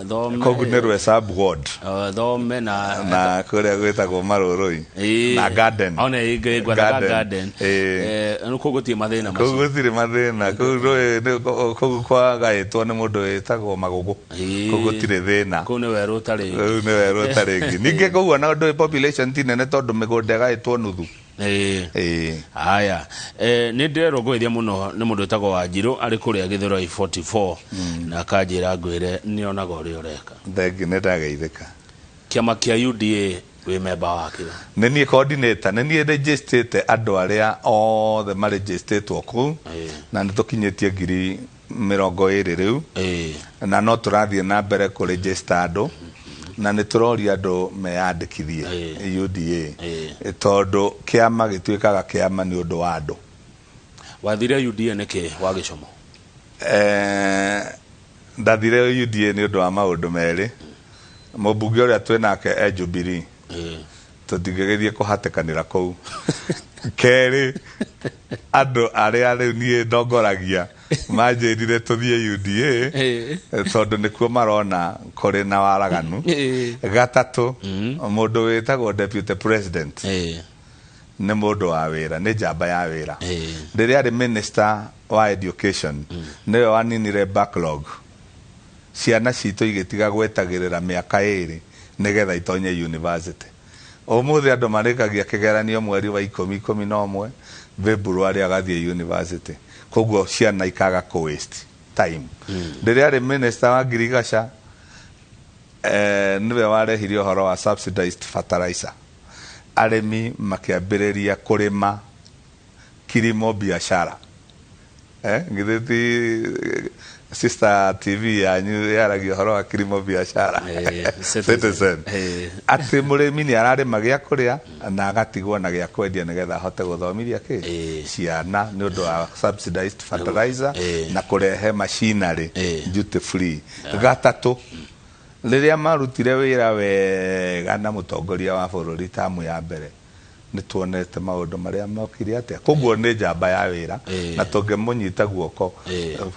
thome. Koguo nĩ Roysambu ward. Thome na na kũrĩa gwĩtagwo Marũrũi na garden. One ngwethaga Garden. Garden. Kũu gũtirĩ mathĩna kũu macio? Gũtirĩ mathĩna kũu. Kũu kwagaĩtwo nĩ mũndũ wĩtagwo Magũgũ. Kũu gũtirĩ thĩna. Kũu nĩ werũ ũtarĩ. Kũu nĩ werũ ũtarĩ ngĩ. Ningĩ kũu ona ndũĩ population ti nene, tondũ mĩgũnda ĩgaĩtwo nuthu. Haya, nĩ ndĩrerwo ngũgeithia mũno nĩ mũndũ wĩtagwo Wanjirũ arĩ kũrĩa Gĩthũrai 44, na akanjĩra ngwĩre nĩonaga ũrĩa ũreka. Thengi, nĩ ndageithĩka. Kĩama kĩa UDA, wĩ memba wakĩo? Nĩ niĩ coordinator, nĩ niĩ registĩte andũ arĩa othe marejistĩtwo kũu, na nĩ tũkinyĩtie 20,000 rĩu, na no tũrathiĩ na mbere kũregister andũ, na nĩ tũroria andũ meyandĩkithie UDA, tondũ kĩama gĩtuĩkaga kĩama nĩ ũndũ wa andũ. Wathire UDA nĩkĩ, wa gĩcomo? Ndathire UDA nĩ ũndũ wa maũndũ merĩ. Mũmbunge ũrĩa twĩ nake e Jubilee, tũtingĩgĩthiĩ kũhatĩkanĩra kũu. Kerĩ, andũ arĩa rĩu niĩ ndongoragia manjĩrire tũthiĩ UDA, tondũ nĩkuo marona kũrĩ na waraganu. Gatatũ, mũndũ wĩtagwo deputy president nĩ mũndũ wa wĩra, nĩ njamba ya wĩra. Rĩrĩa arĩ minister wa education nĩwe waninire backlog, ciana citũ igĩtiga gwetagĩrĩra mĩaka 2 nĩgetha itonye university. Ũmũthĩ andũ marĩkagia kĩgeranio mweri wa 10, 11, February agathiĩ university. Koguo ciana ikaga kũ waste time. Rĩrĩa arĩ minister wa ngirigaca, nĩwe warehire ũhoro wa subsidized fertilizer. Arĩmi makĩambĩrĩria kũrĩma kilimo biashara. Githĩ ti Sister TV yanyu yaragia ũhoro wa kilimo biashara? Citizen. Atĩ mũrĩmi nĩ ararĩma gĩa kũrĩa na agatigwo na gĩa kwendia nĩgetha ahote gũthomithia kĩ ciana nĩ ũndũ wa subsidized fertilizer na kũrehe machinery duty free. Gatatũ, rĩrĩa marutire wĩra wega na mũtongoria wa bũrũri tamu ya mbere, nĩ tuonete maũndũ marĩa mokire atĩa. Koguo nĩ njamba ya wĩra na tũngĩmũnyita guoko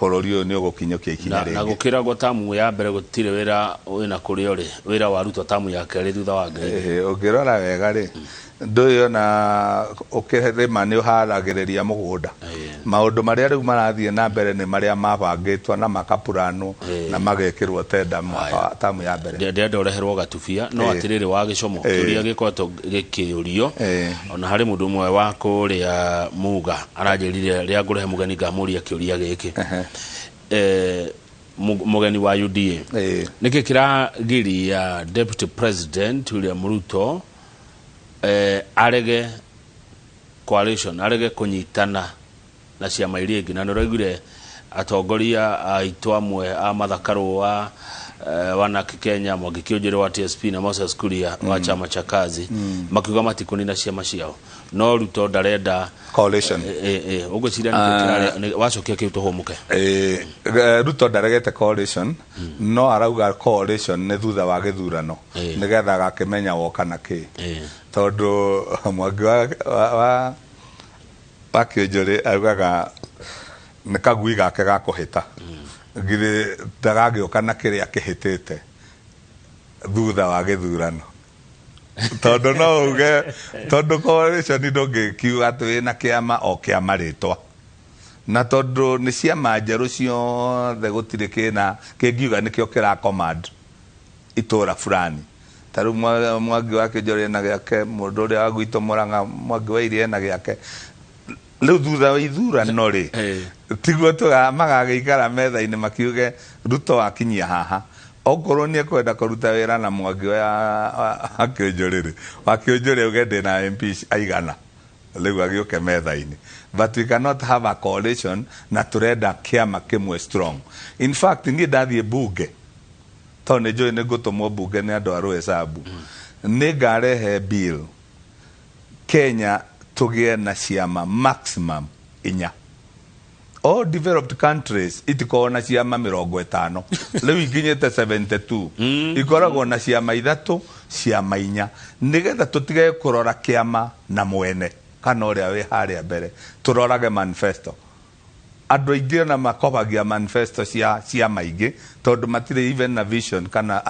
bũrũri ũyũ nĩ ũgũkinyũkia ikinya rĩngĩ. Na gũkĩragwo tamu ya mbere gũtirĩ wĩra wĩna kũrĩa ũrĩ, wĩra warutwo tamu ya kerĩ thutha wa Ngai. Ũngĩrora wega rĩ, ndũĩ ona ũkĩrĩma nĩ ũharagĩrĩria mũgũnda. Maũndũ marĩa rĩu marathiĩ na mbere nĩ marĩa mabangĩtwo na makapuranwo na magekĩrwo tenda tamu ya mbere. Ndĩrenda ũreherwo gatubia no atĩrĩrĩ wa gĩcomo kĩũria gĩkoretwo gĩkĩũrio ona harĩ mũndũ ũmwe wa kũrĩa Muga aranjĩrire rĩrĩa ngũrehe mũgeni ngamũria kĩũria gĩkĩ. Mũgeni wa UDA nĩkĩ kĩragiria Deputy President William Ruto arege coalition, arege kũnyitana na ciama iria ingĩ? Na nĩũraiguire atongoria aitũ amwe a Martha Karua wanake Kenya, Mwangi Kiunjuri wa TSP na Moses Kuria wa chama cha Kazi makiuga matikũnina ciama ciao, no Ruto ndarenda coalition. Ũngwĩciria nĩkĩ wacokia kĩu tũhũmũke? Ruto ndaregete coalition, no arauga coalition nĩ thutha wa gĩthurano nĩgetha agakĩmenya woka na kĩ, tondũ Mwangi wa Kiunjuri augaga nĩ kagui gake ga kũhĩta, githĩ ndagagĩũka na kĩrĩa kĩhĩtĩte thutha wa gĩthurano, tondũ no uge tondũ coalition ndũngĩkiuga atĩ wĩna kĩama o kĩama rĩtwa, na tondũ nĩ ciama njerũ ciothe gũtirĩ kĩna kĩngiuga nĩkĩo kĩra command itũra fulani. Ta rĩu Mwangi wa Kiunjuri ena gĩake, mũndũ ũrĩa wa gwitũ Mũrang'a Mwangi wa Iria ena gĩake. Rĩu thutha wa ithurano rĩ, tiguo magagĩikara metha-inĩ makiuge Ruto akinyia haha, okorwo nĩ ekwenda kũruta wĩra na Mwangi wa Kiunjuri rĩ, wa Kiunjuri auge ndĩna MP aigana, rĩu agĩũke metha-inĩ. But we cannot have a coalition na tũrenda kĩama kĩmwe strong. In fact niĩ ndathiĩ bunge, tondũ nĩ njũĩ nĩ ngũtũmwo bunge nĩ andũ a Roysambu, nĩ ngarehe bill Kenya tũgĩe na ciama maximum 4. All developed countries itikoragwo na ciama 50, rĩu ikinyĩte 72, ikoragwo na ciama 3, ciama 4, nĩgetha tũtige kũrora kĩama na mwene kana ũrĩa wĩ harĩa mbere, tũrorage manifesto. Andũ aingĩ ona makobagia manifesto cia ciama ingĩ tondũ matirĩ even na vision kana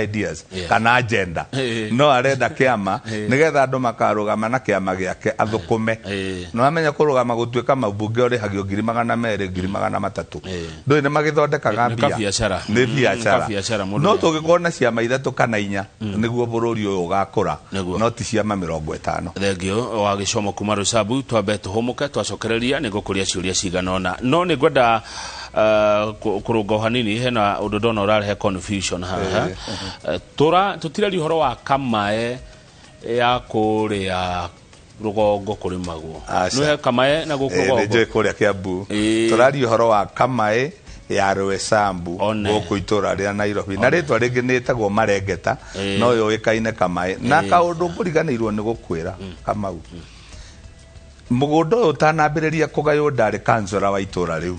ideas kana agenda. No arenda kĩama nĩgetha andũ makarũgama na kĩama gĩake athũkũme. No amenya kũrũgama gũtuĩka mabunge ũrĩhagio 200,000, 300,000. Ndũĩ nĩ magĩthondekaga mbia. Nĩ biacara. No tũngĩkorwo na ciama 3 kana 4 nĩguo bũrũri ũyũ ũgakũra, no ti ciama 50. Thengio wa gĩcomo kuma Roysambu, twambe tũhũmũke twacokereria nĩ ngũkũria ciũria cigana ũna, no nĩ ngwenda kũrũnga o hanini. Hena ũndũ ndona ũrarehe confusion haha. Tũtiraria ũhoro wa kamae ya kũrĩa rũgongo kũrĩmagwo. Nĩwe kamae na gũkũ rũgongo? Nĩ njũĩ kũrĩa Kiambu. Tũraria ũhoro wa kamae ya Roysambu gũkũ itũra rĩa Nairobi, na rĩtwa rĩngĩ nĩ ĩtagwo Marengeta, no yũĩkaine kamae. Na kaũndũ ngũriganĩirwo nĩ gũkwĩra Kamau, mũgũnda ũyũ ũtanambĩrĩria kũgaywo ndarĩ kansora wa itũra rĩu,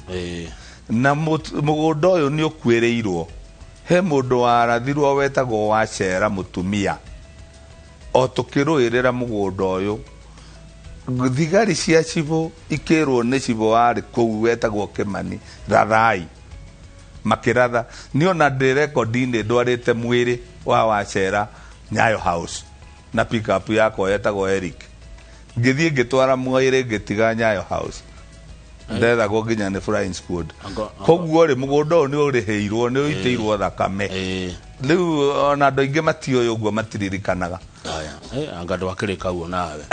na mũgũnda ũyũ nĩ ũkuĩrĩirwo. He mũndũ warathirwo wetagwo Wacera mũtumia, o tũkĩrũĩrĩra mũgũnda ũyũ, thigari cia cibũ ikĩrwo nĩ cibũ warĩ kũu wetagwo Kĩmani, rathai, makĩratha. Niĩ ona ndĩ rekondi-inĩ ndwarĩte mwĩrĩ wa Wacera Nyayo House na pickup yakwa yetagwo Eric, ngĩthiĩ ngĩtwara mwĩrĩ ngĩtiga Nyayo House. Ndethagwo nginya nĩ flying squad. Ango- Koguo rĩ, mũgũnda ũyũ nĩ ũrĩhĩirwo, nĩ ũitĩirwo thakame. Rĩu ona andũ aingĩ matiũĩ ũguo, matiririkanaga. Aya, anga ndwakĩrĩka uo nawe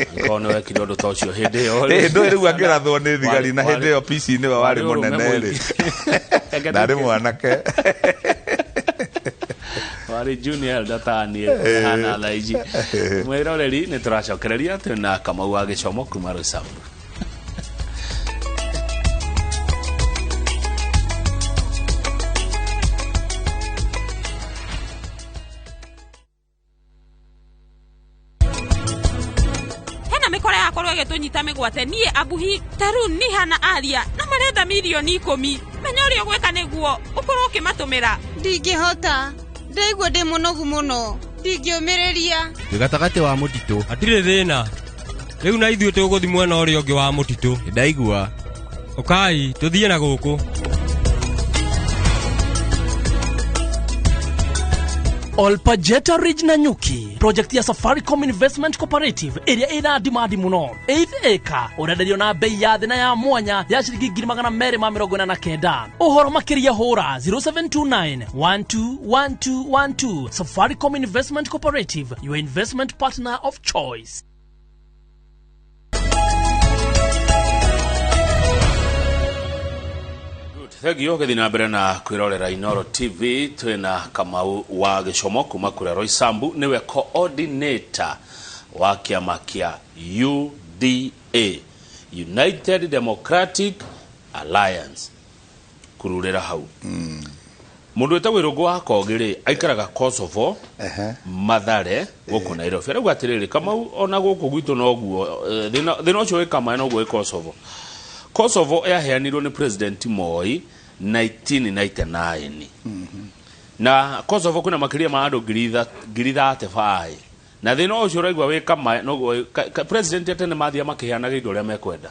angĩkorwo nĩ wekire ũndũ ta ũcio hĩndĩ ĩyo rĩ. Ĩ, ndũĩ rĩu angĩrathwo nĩ thigari na hĩndĩ ĩyo PC nĩwe warĩ warĩ ũrũme mũnene rĩ. Mũingĩ. Ndarĩ mwanake. Warĩ junior elder ta niĩ hana thaa ici. Mwĩroreri, nĩ tũracokereria twĩ na Kamau wa Gĩcomo kuma Roysambu. Hena mĩkora yakorwo ĩgĩtũnyita mĩgwate niĩ, Abuhi, Tarun, Niha na Aria, na marenda 10,000,000. Menya ũrĩa ũgwĩka nĩguo ũkorwo ũkĩmatũmĩra. Ndingĩhota, ndaigua ndĩ mũnogu mũno, ndingĩũmĩrĩria. Ndĩ gatagatĩ wa mũtitũ. Hatirĩ thĩna, rĩu na ithuĩ tũgũthiĩ mwena ũrĩa ũngĩ wa mũtitũ. Ndaigua. Ũkai tũthiĩ na gũkũ. Olpajeta Ridge na Nyuki, project ya Safaricom Investment Cooperative ĩrĩa ĩna demand mũno. 8 acre ũrenderio na bei ya thĩ na ya mwanya ya ciringi 289,000. Ũhoro makĩria hũra 0729 121212. Safaricom Investment Cooperative, your investment partner of choice. Thank you. Gĩthiĩ na mbere na kwĩrorera Inoro TV. Twĩna Kamau wa Gĩcomo kuma kũrĩa Roysambu, nĩwe coordinator wa kĩama kĩa UDA, United Democratic Alliance. Kururĩra hau, mũndũ wĩtagwo Irũngũ wa Kogi rĩ, aikaraga Kosovo, Mathare, gũkũ Nairobi, arauga atĩrĩrĩ, Kamau, ona gũkũ gwitũ noguo, thĩna thĩna ũcio wĩ Kamae noguo wĩ Kosovo. Kosovo yaheanirwo nĩ President Moi 1999, na Kosovo kwĩna makĩria ma andũ 35,000, na thĩna ũcio ũraigua wĩ Kamae noguo president atene mathiĩ makĩheanaga indo ũrĩa mekwenda.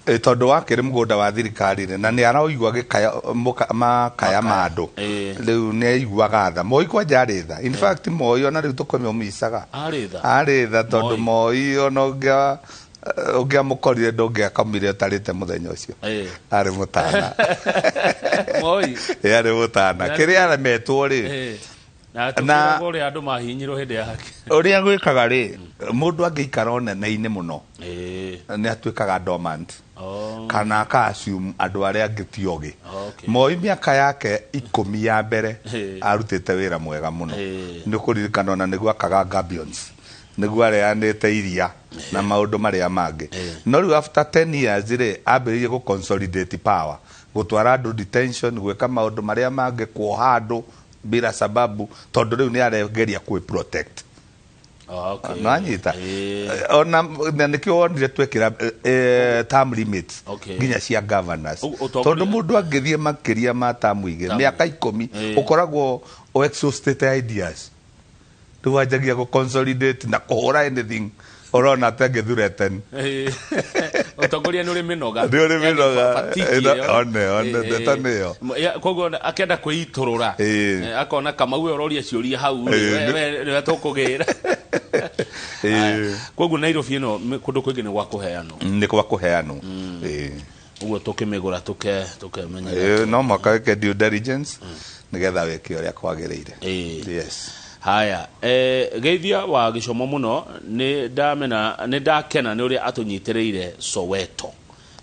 Tondũ wakĩrĩ mũgũnda wa thirikari rĩ, na nĩ araigua gĩkaya makaya ma andũ. Rĩu nĩ aiguaga tha. Moi kwanja arĩ tha. In fact, Moi ona rĩu tũkũmĩũmicaga. Arĩ tha. Arĩ tha, tondũ Moi. Moi ona ũngĩamũkorire ndũngĩakomire ũtarĩte mũthenya ũcio. Arĩ mũtana. Moi. Ĩ, arĩ mũtana. Kĩrĩa aremetwo rĩ, Na tũkĩragwo ũrĩa andũ mahinyirwo hĩndĩ yake. Ũrĩa gwĩkaga rĩ, mũndũ angĩikara ũnene-inĩ mũno nĩ atuĩkaga dormant kana aka assume andũ arĩa angĩ ti ogĩ. Moi mĩaka yake 10 ya mbere arutĩte wĩra mwega mũno. Nĩ ũkũririkana ona nĩguo akaga gabions, nĩguo areanĩte iria na maũndũ marĩa mangĩ. No rĩu after 10 years rĩ, ambĩrĩirie gũ consolidate power, gũtwara andũ detention, gwĩka maũndũ marĩa mangĩ, kuoha andũ bila sababu, tondũ rĩu nĩ aregeria kwĩ protect. Nanyita ona na nĩkĩo wonire twekĩra term limits nginya cia governors, tondũ mũndũ angĩthiĩ makĩria ma term 2, Term. mĩaka 10, ũkoragwo o exhausted ideas. Rĩu wanjagia gũ consolidate na kũhũra anything ũrona ta ĩngĩ threaten. Ũtongoria nĩ ũrĩ mĩnoga. Nĩ ũrĩ mĩnoga. Yani fatigue ĩyo. One, ndeto nĩyo. Koguo akĩenda kwĩitũrũra, akona Kamau we ũroria ciũria hau rĩ, we nĩwe tũkũgĩra. Koguo Nairobi ĩno kũndũ kũingĩ nĩ gwa kũheanwo. Nĩ gwa kũheanwo. Ũguo tũkĩmĩgũra tũkemenyera. Ĩ, no mũhaka wĩke due diligence nĩgetha wĩke ũrĩa kwagĩrĩire. Yes. Haya, geithia wa Gĩcomo mũno, nĩ ndamena, nĩ ndakena nĩ ũrĩa atũnyitĩrĩire Soweto.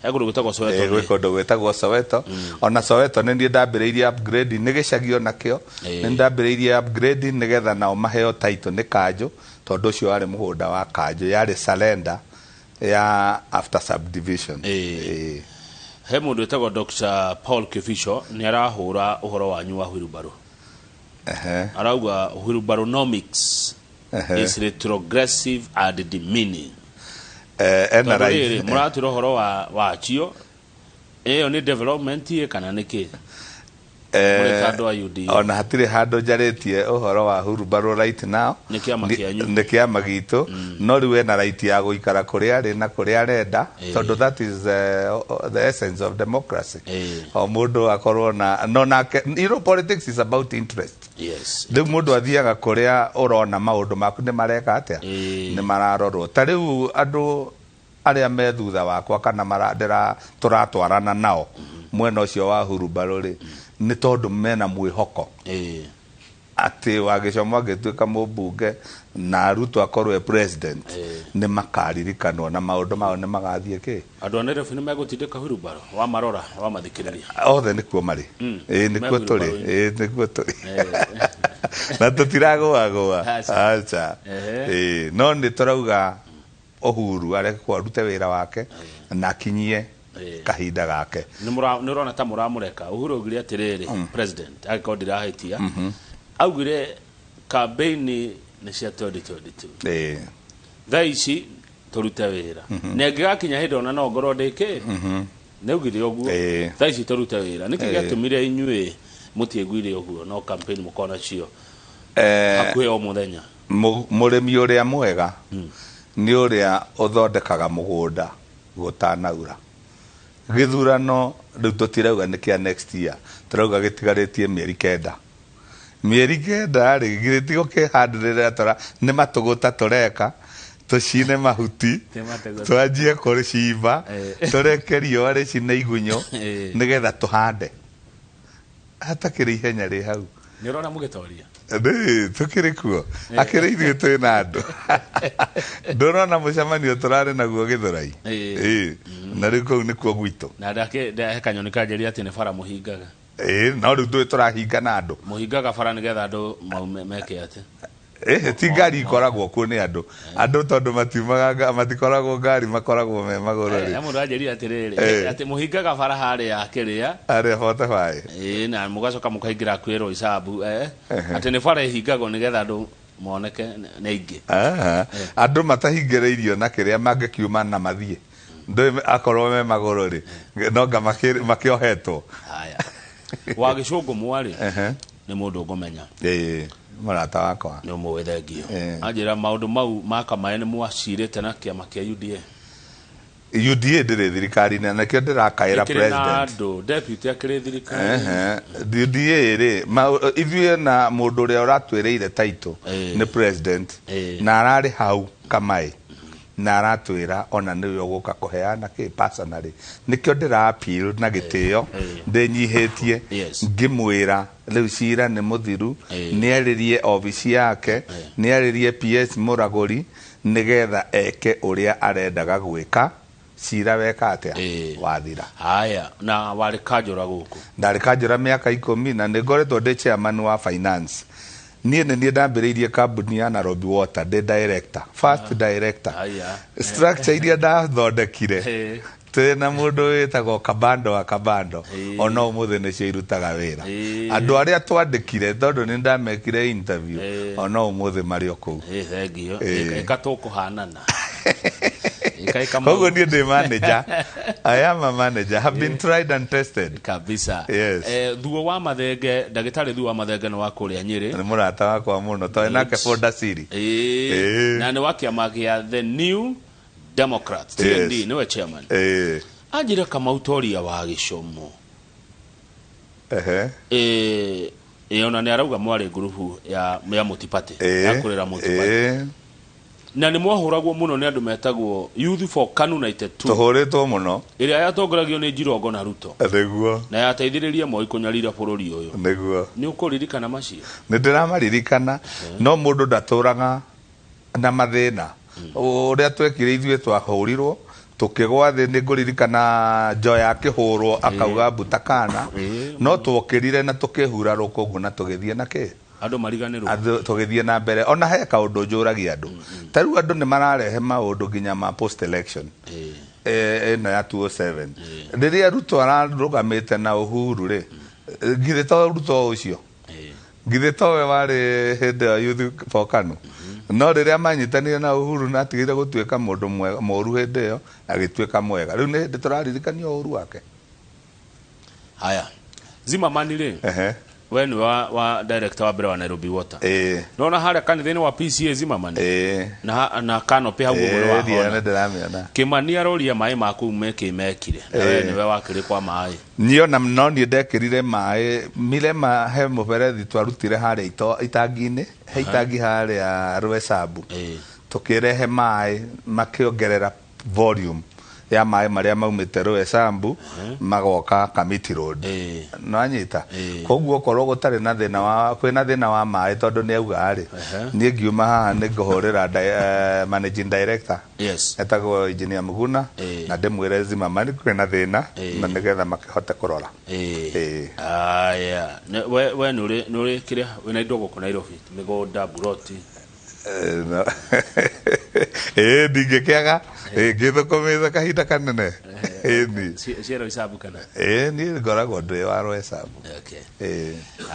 He kũndũ gwĩtagwo Soweto. Gwĩ kũndũ gwĩtagwo Soweto. Ona Soweto nĩ niĩ ndambĩrĩirie upgrade, nĩ gĩcagi onakĩo. Nĩ ndambĩrĩirie upgrade nĩgetha nao maheo title nĩ kanjũ, tondũ ũcio warĩ mũgũnda wa kanjũ, yarĩ surrender ya after subdivision. He mũndũ wĩtagwo Dr Paul Kibicho nĩ arahũra ũhoro wanyu wa wheelbarrow. Arauga wheelbarrownomics is retrogressive and demeaning. Ena Tondũ right. rĩrĩ mũratwĩra ũhoro wa wacio ĩyo nĩ development ĩ kana nĩ kĩ? Mũrĩ ta andũ a UDA. Ona hatirĩ handũ njarĩtie ũhoro wa hurumbarũ right now. Nĩ kĩama kĩanyu. Nĩ kĩama gitũ, no rĩu ena right ya gũikara kũrĩa arĩ na kũrĩa arenda, tondũ that is the essence of democracy. O mũndũ akorwo na no nake, politics is about interest. Rĩu mũndũ athiaga kũrĩa ũrona maũndũ maku nĩ mareka atĩa, nĩ mararorwo. Ta rĩu andũ Arĩa me thutha wakwa kana tũratwarana nao mwena ũcio wa hurumbarũ rĩ, nĩ tondũ mena mwĩhoko atĩ Wagĩcomo angĩtuĩka mũmbunge na Ruto akorwo e president, nĩ makaririkanwo na maũndũ mao nĩ magathiĩ kĩ. Andũ a Nairobi nĩ megũtindĩka hurumbarũ wamarora wamathikĩrĩria? Othe nĩkuo marĩ. Ĩĩ, nĩkuo tũrĩ. Ĩĩ, nĩkuo tũrĩ na tũtiragũagũa. Aca. Aca. Ĩĩ, no nĩ tũrauga Uhuru arekwo arute wĩra wake na akinyie kahinda gake. Nĩ ũrona ta mũramũreka? Uhuru augire atĩrĩrĩ, president, angĩkorwo ndirahĩtia, augire campaign nĩ cia 2022. Thaa ici tũrute wĩra, na ĩngĩgakinya hĩndĩ ona no ngorwo ndĩkĩ nĩ augire ũguo. Thaa ici tũrute wĩra. Nĩkĩ gĩatũmire inyuĩ mũtiaiguire ũguo, no campaign mũkorwo nacio hakuhĩ o mũthenya? Mũrĩmi ũrĩa mwega nĩ ũrĩa ũthondekaga mũgũnda gũtanaura. Gĩthurano rĩu tũtirauga nĩ kĩa next year, tũrauga gĩtigarĩtie mĩeri 9. Mĩeri 9 rĩ, githĩ ti gũkĩhandĩrĩra tũra nĩ matũgũta tũreka tũcine mahuti, Nĩ matũgũta. twanjie kũcimba, tũreke riũa rĩcine igunyũ, nĩgetha tũhande. Hatakĩrĩ ihenya rĩ hau. Nĩ ũrona mũgĩtoria? Nĩ tũkĩrĩ kuo, akĩrĩ ithuĩ twĩ na andũ. Ndũrona mũcemanio tũrarĩ naguo Gĩthũrai? Ĩĩ. Na rĩu kũu nĩkuo gwitũ. Na he kanyoni kanjĩrire atĩ nĩ bara mũhingaga. Ĩĩ, no rĩu ndũĩ tũrahinga na andũ. Mũhingaga bara nĩgetha andũ maume meke atĩ? Ĩĩ, ti ngari ikoragwo kuo, nĩ andũ. Andũ tondũ matiumaga matikoragwo ngari, makoragwo me magũrũ He rĩ. mũndũ anjĩrire atĩrĩrĩ, atĩ mũhingaga bara harĩa kĩrĩa Harĩa 45. Ĩĩ, na mũgacoka mũkaingĩra kwĩ Roysambu, atĩ nĩ bara ĩhingagwo nĩgetha andũ moneke nĩ aingĩ. Aha. Andũ matahingĩrĩirio na kĩrĩa mangĩkiuma na mathiĩ, ndũĩ akorwo me magũrũ rĩ, no nga makĩohetwo. Haya, wa Gĩcũngũ mwarĩ nĩ mũndũ ngũmenya. Ĩĩ, mũrata wakwa. Nĩ ũmũĩ, thengio. Anjĩra maũndũ mau ma Kamaĩ nĩ mwacirĩte na kĩama kĩa UDA. UDA ndĩrĩ thirikari-inĩ, na nĩkĩo ndĩrakaĩra Ĩkĩrĩ na president. andũ deputy akĩrĩ thirikari. UDA rĩ, ithuĩ na mũndũ ũrĩa ũratwĩrĩire title nĩ president, na ararĩ hau Kamaĩ na aratwĩra ona nĩwe ũgũka kũheana kĩ personally. Nĩkĩo ndĩra appeal na gĩtĩo, ndĩnyihĩtie, ngĩmwĩra rĩu cira nĩ mũthiru, nĩarĩrie obici yake, nĩarĩrie PS Mũragũri nĩgetha eke ũrĩa arendaga gwĩka. Cira weka atĩa? Wathira. Haya, na warĩ kanjũra gũkũ? Ndarĩ kanjũra mĩaka 10, na nĩ ngoretwo ndĩ chairman wa finance. Niĩ nĩ niĩ ndambĩrĩirie kambuni ya Nairobi Water, ndĩ director, first director. Structure iria ndathondekire twĩ na mũndũ wĩtagwo Kabando wa Kabando, ona ũmũthĩ nĩcio irutaga wĩra. Andũ arĩa twandĩkire, tondũ nĩ ndamekire interview, ona ũmũthĩ marĩ o kũu. Ĩĩ, thengio. Ĩka tũkũhanana. Ĩka Koguo niĩ ndĩ manager. I am a manager, have been tried and tested. Kabisa. Yes. Thuo wa Mathenge, ndagĩtarĩ Thuo wa Mathenge nĩ wa kũrĩa Nyĩrĩ. Nĩ mũrata wakwa mũno, twarĩ nake boda ciri. Na nĩ wa kĩama gĩa The New Democrats, TND, nĩwe chairman. Anjĩra Kamau Toria wa Gĩcomo. Ona nĩ arauga mwarĩ ngurubu ya Multiparty, ya kũrĩra Multiparty, na nĩ mwahũragwo mũno nĩ andũ metagwo Youth for KANU 92. Tũhũrĩtwo mũno. Ĩrĩa yatongoragio nĩ Jirongo na Ruto, na yateithĩrĩrie Moi kũnyarira bũrũri ũyũ. Nĩ ũkũririkana macio? Nĩ ndĩramaririkana, no mũndũ ndatũraga na mathĩna. Ũrĩa twekire ithuĩ, twahũrirwo tukĩgwa thĩ. Nĩ ngũririkana Njoya akĩhũrwo akauga mbuta kana, no twokĩrire na tũkĩhura rũkũngũ na tũgĩthiĩ na kĩ. Andũ mariganĩrwo. Andũ tũgĩthiĩ na mbere. Ona he kaũndũ njũragia andũ, ta rĩu andũ nĩ mararehe maũndũ nginya ma post election ĩno ya 207, rĩrĩa Ruto ararũgamĩte na Uhuru rĩ, githĩ to Ruto ũcio, githĩ towe warĩ hĩndĩ ya Youth for KANU? No rĩrĩa manyitanire na Uhuru na atigire gũtuĩka mũndũ mũru hĩndĩ ĩyo, agĩtuĩka mwega. Rĩu nĩ hĩndĩ tũraririkanio ũru wake. Haya, Zimmerman rĩ, we nĩ wa director wa mbere wa Nairobi Water. Nona harĩa kanitha-inĩ wa PCA Zimmerman na canopy hau ũguo nĩ Ndiana wahona. Ndĩramĩona. Kĩmani aroria maĩ ma kũu mekĩ mekire, na we nĩwe wakĩrĩ kwa maĩ. Niĩ ona no niĩ ndekĩrire maĩ Mirema, he mũberethi twarutire harĩa itangi-inĩ, he itangi harĩa Rwesambu, tũkĩrehe maĩ makĩongerera. volume ya maĩ marĩa maumĩte Roysambu magoka Kamiti Road. Nĩwanyita? Koguo okorwo gũtarĩ na thĩna wa kwĩna thĩna wa maĩ tondũ nĩ auga rĩ, niĩ ngiuma haha nĩ ngũhũrĩra managing director etagwo Engineer Muguna na ndĩmwĩre Zimmerman kwĩna thĩna na nĩgetha makĩhote kũrora. Aya, we nĩ ũrĩ kĩrĩa wĩna indo gũkũ Nairobi, mĩgũnda, buroti? Ĩĩ, ndingĩkĩaga ngĩthũkũmĩte kahinda kanene. Ĩni. Cia Roysambu kana? Ĩĩ, niĩ ngoragwo ndĩ wa Roysambu. Okay.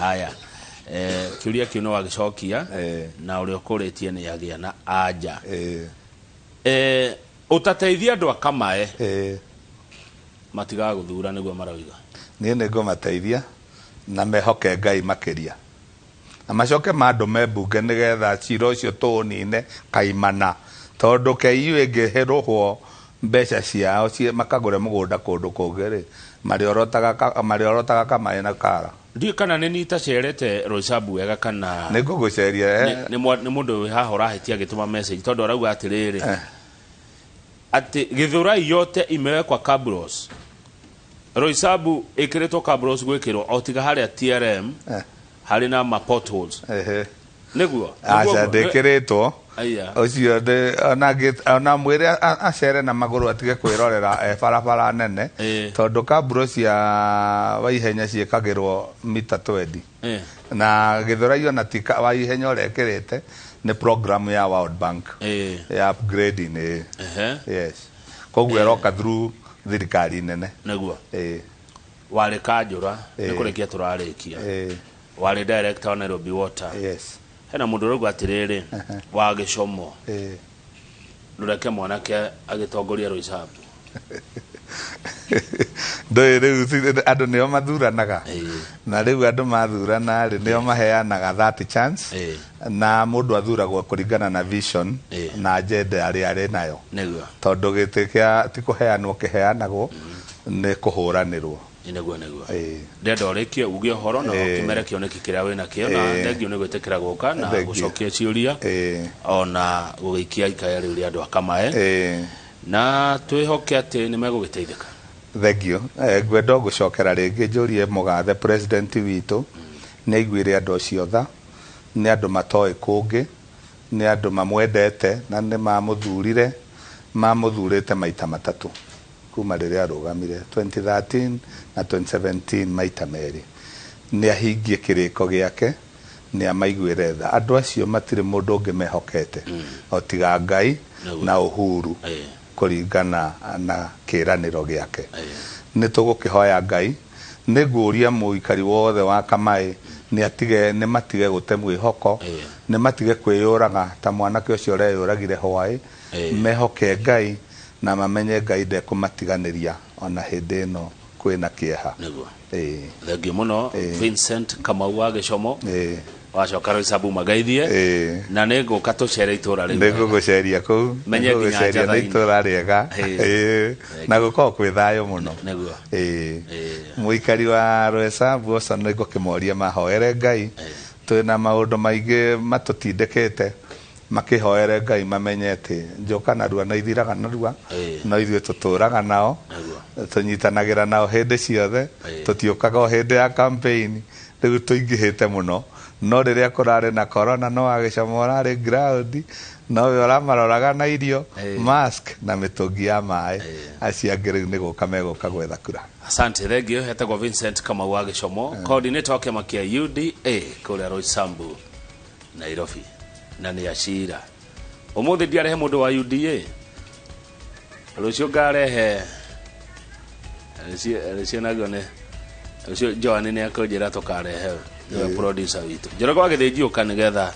Haya, kĩũria kĩu no wagĩcokia na ũrĩa ũkũrĩtie nĩ agĩa na anja. Ũtateithia andũ a Kamae matigagũthura nĩguo marauga. Niĩ nĩ ngũmateithia na mehoke Ngai makĩria na macoke mandũme mbunge nĩgetha cira ũcio tũũnine kaimana, tondũ KU ĩngĩhĩrũhwo mbeca ciao makagũre mũgũnda kũndũ kũngĩ rĩ, marĩorotaga Kamae na kara. Ndiũĩ kana nĩ niĩ itacerete Roysambu wega kana nĩ ngũgũceria. Nĩ mũndũ wĩ haha ũrahĩtia agĩtũma message tondũ arauga atĩrĩrĩ atĩ Githurai yote imewekwa cabros, Roysambu ĩkĩrĩtwo cabros gwĩkĩrwo o tiga harĩa TRM harĩ na ma potholes. Nĩguo? Aca, ndĩkĩrĩtwo ũcio ona mwĩre acere na magũrũ atige kwĩrorera barabara nene, tondũ kaburo cia Waihenya ciĩkagĩrwo mita 20 na Githurai ona ti Waihenya ũrekĩrĩte, nĩ program ya World Bank ya upgrading. Yes, koguo ĩroka through thirikari nene. Nĩguo. Warĩ kanjũra, nĩ kũrĩkia tũrarĩkia, warĩ director wa Nairobi Water. Yes. Hena mũndũ ũrauga atĩrĩrĩ wa gĩcomo, ndũreke mwanake agĩtongoria Roysambu. Ndũĩ rĩu andũ nĩo mathuranaga, na rĩu andũ mathurana rĩ, nĩo maheanaga that chance, na mũndũ athuragwo kũringana na vision na agenda arĩa arĩ nayo. Nĩguo. Tondũ gĩtĩ kĩa ti kũheanwo kĩheanagwo, nĩ kũhũranĩrwo. Nĩguo, nĩguo. Ndenda ũrĩkie uge ũhoro na ũkĩmere kĩoneki kĩrĩa wĩna kĩo, na thengio nĩ gwĩtĩkĩra gũka na gũcokia ciũria ona gũgĩikia ikaya rĩu rĩa andũ a Kamae, na twĩhoke atĩ nĩ megũgĩteithĩka. Thengio. Ngwenda gũcokera rĩngĩ njũrie mũgathe president witũ nĩ aiguĩre andũ acio tha, nĩ andũ matoĩ kũngĩ, nĩ andũ mamwendete na nĩ mamũthurire, mamũthurĩte maita matatũ kuma rĩrĩa arũgamire 2013 na 2017 maita merĩ. Nĩ ahingie kĩrĩko gĩake, nĩ amaiguĩre tha. Andũ acio matirĩ mũndũ ũngĩ mehokete o tiga Ngai na Uhuru kũringana na kĩĩranĩro gĩake. Nĩ tũgũkĩhoya Ngai, nĩ ngũria mũikari wothe wa Kamae nĩ atige, nĩ matige gũte mwĩhoko, nĩ matige kwĩyũraga ta mwanake ũcio ũreyũragire hwaĩ, mehoke Ngai na mamenye Ngai ndekũmatiganĩria ona hĩndĩ ĩno kwĩna kĩeha. Nĩguo. Thengio mũno Vincent Kamau wa Gĩcomo. Wacoka Roysambu magaithie na nĩ ngũka tũcere itũra rĩu. Nĩ ngũgũceria kũu, menye nginya nĩngũgũceria nĩ itũra rĩega na gũkorwo kwĩ thayũ mũno. Nĩguo. Mũikari wa Roysambu ũcio nĩ ngũkĩmoria mahoere Ngai, twĩna maũndũ maingĩ matũtindĩkĩte, makĩhoere Ngai mamenye atĩ njoka narua na ithiraga narua, no ithuĩ tũtũraga nao, tũnyitanagĩra nao hĩndĩ ciothe, tũtiũkaga o hĩndĩ ya campaign, rĩu tũingĩhĩte mũno. No rĩrĩa kũrarĩ na corona no wagĩcoma ũrarĩ ground, nowe ũramaroraga na irio, mask na mĩtũngi ya maĩ. Acio angĩ rĩu nĩ gũka megũka gwetha kura. Asante, thengio. Hetagwo Vincent Kamau wa Gĩcomo, coordinator wa kĩama kĩa UDA kũrĩa Roysambu, Nairobi, na nĩ acira. Ũmũthĩ ndiarehe mũndũ wa UDA, rũciũ ngarehe, rũciũ naguo nĩ rũciũ Joan nĩ akũnjĩra tũkarehe, nĩwe producer witũ. Njoroge wa Gĩthĩnji, ũka nĩgetha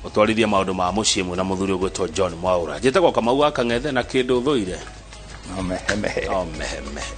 ũtwarithie maũndũ ma mũciĩ mwĩna mũthuri ũgwĩtwo John Mwaũra. Njĩtagwo Kamau wa Kang'ethe, na kĩndũ thũire no mehemehe. No mehemehe.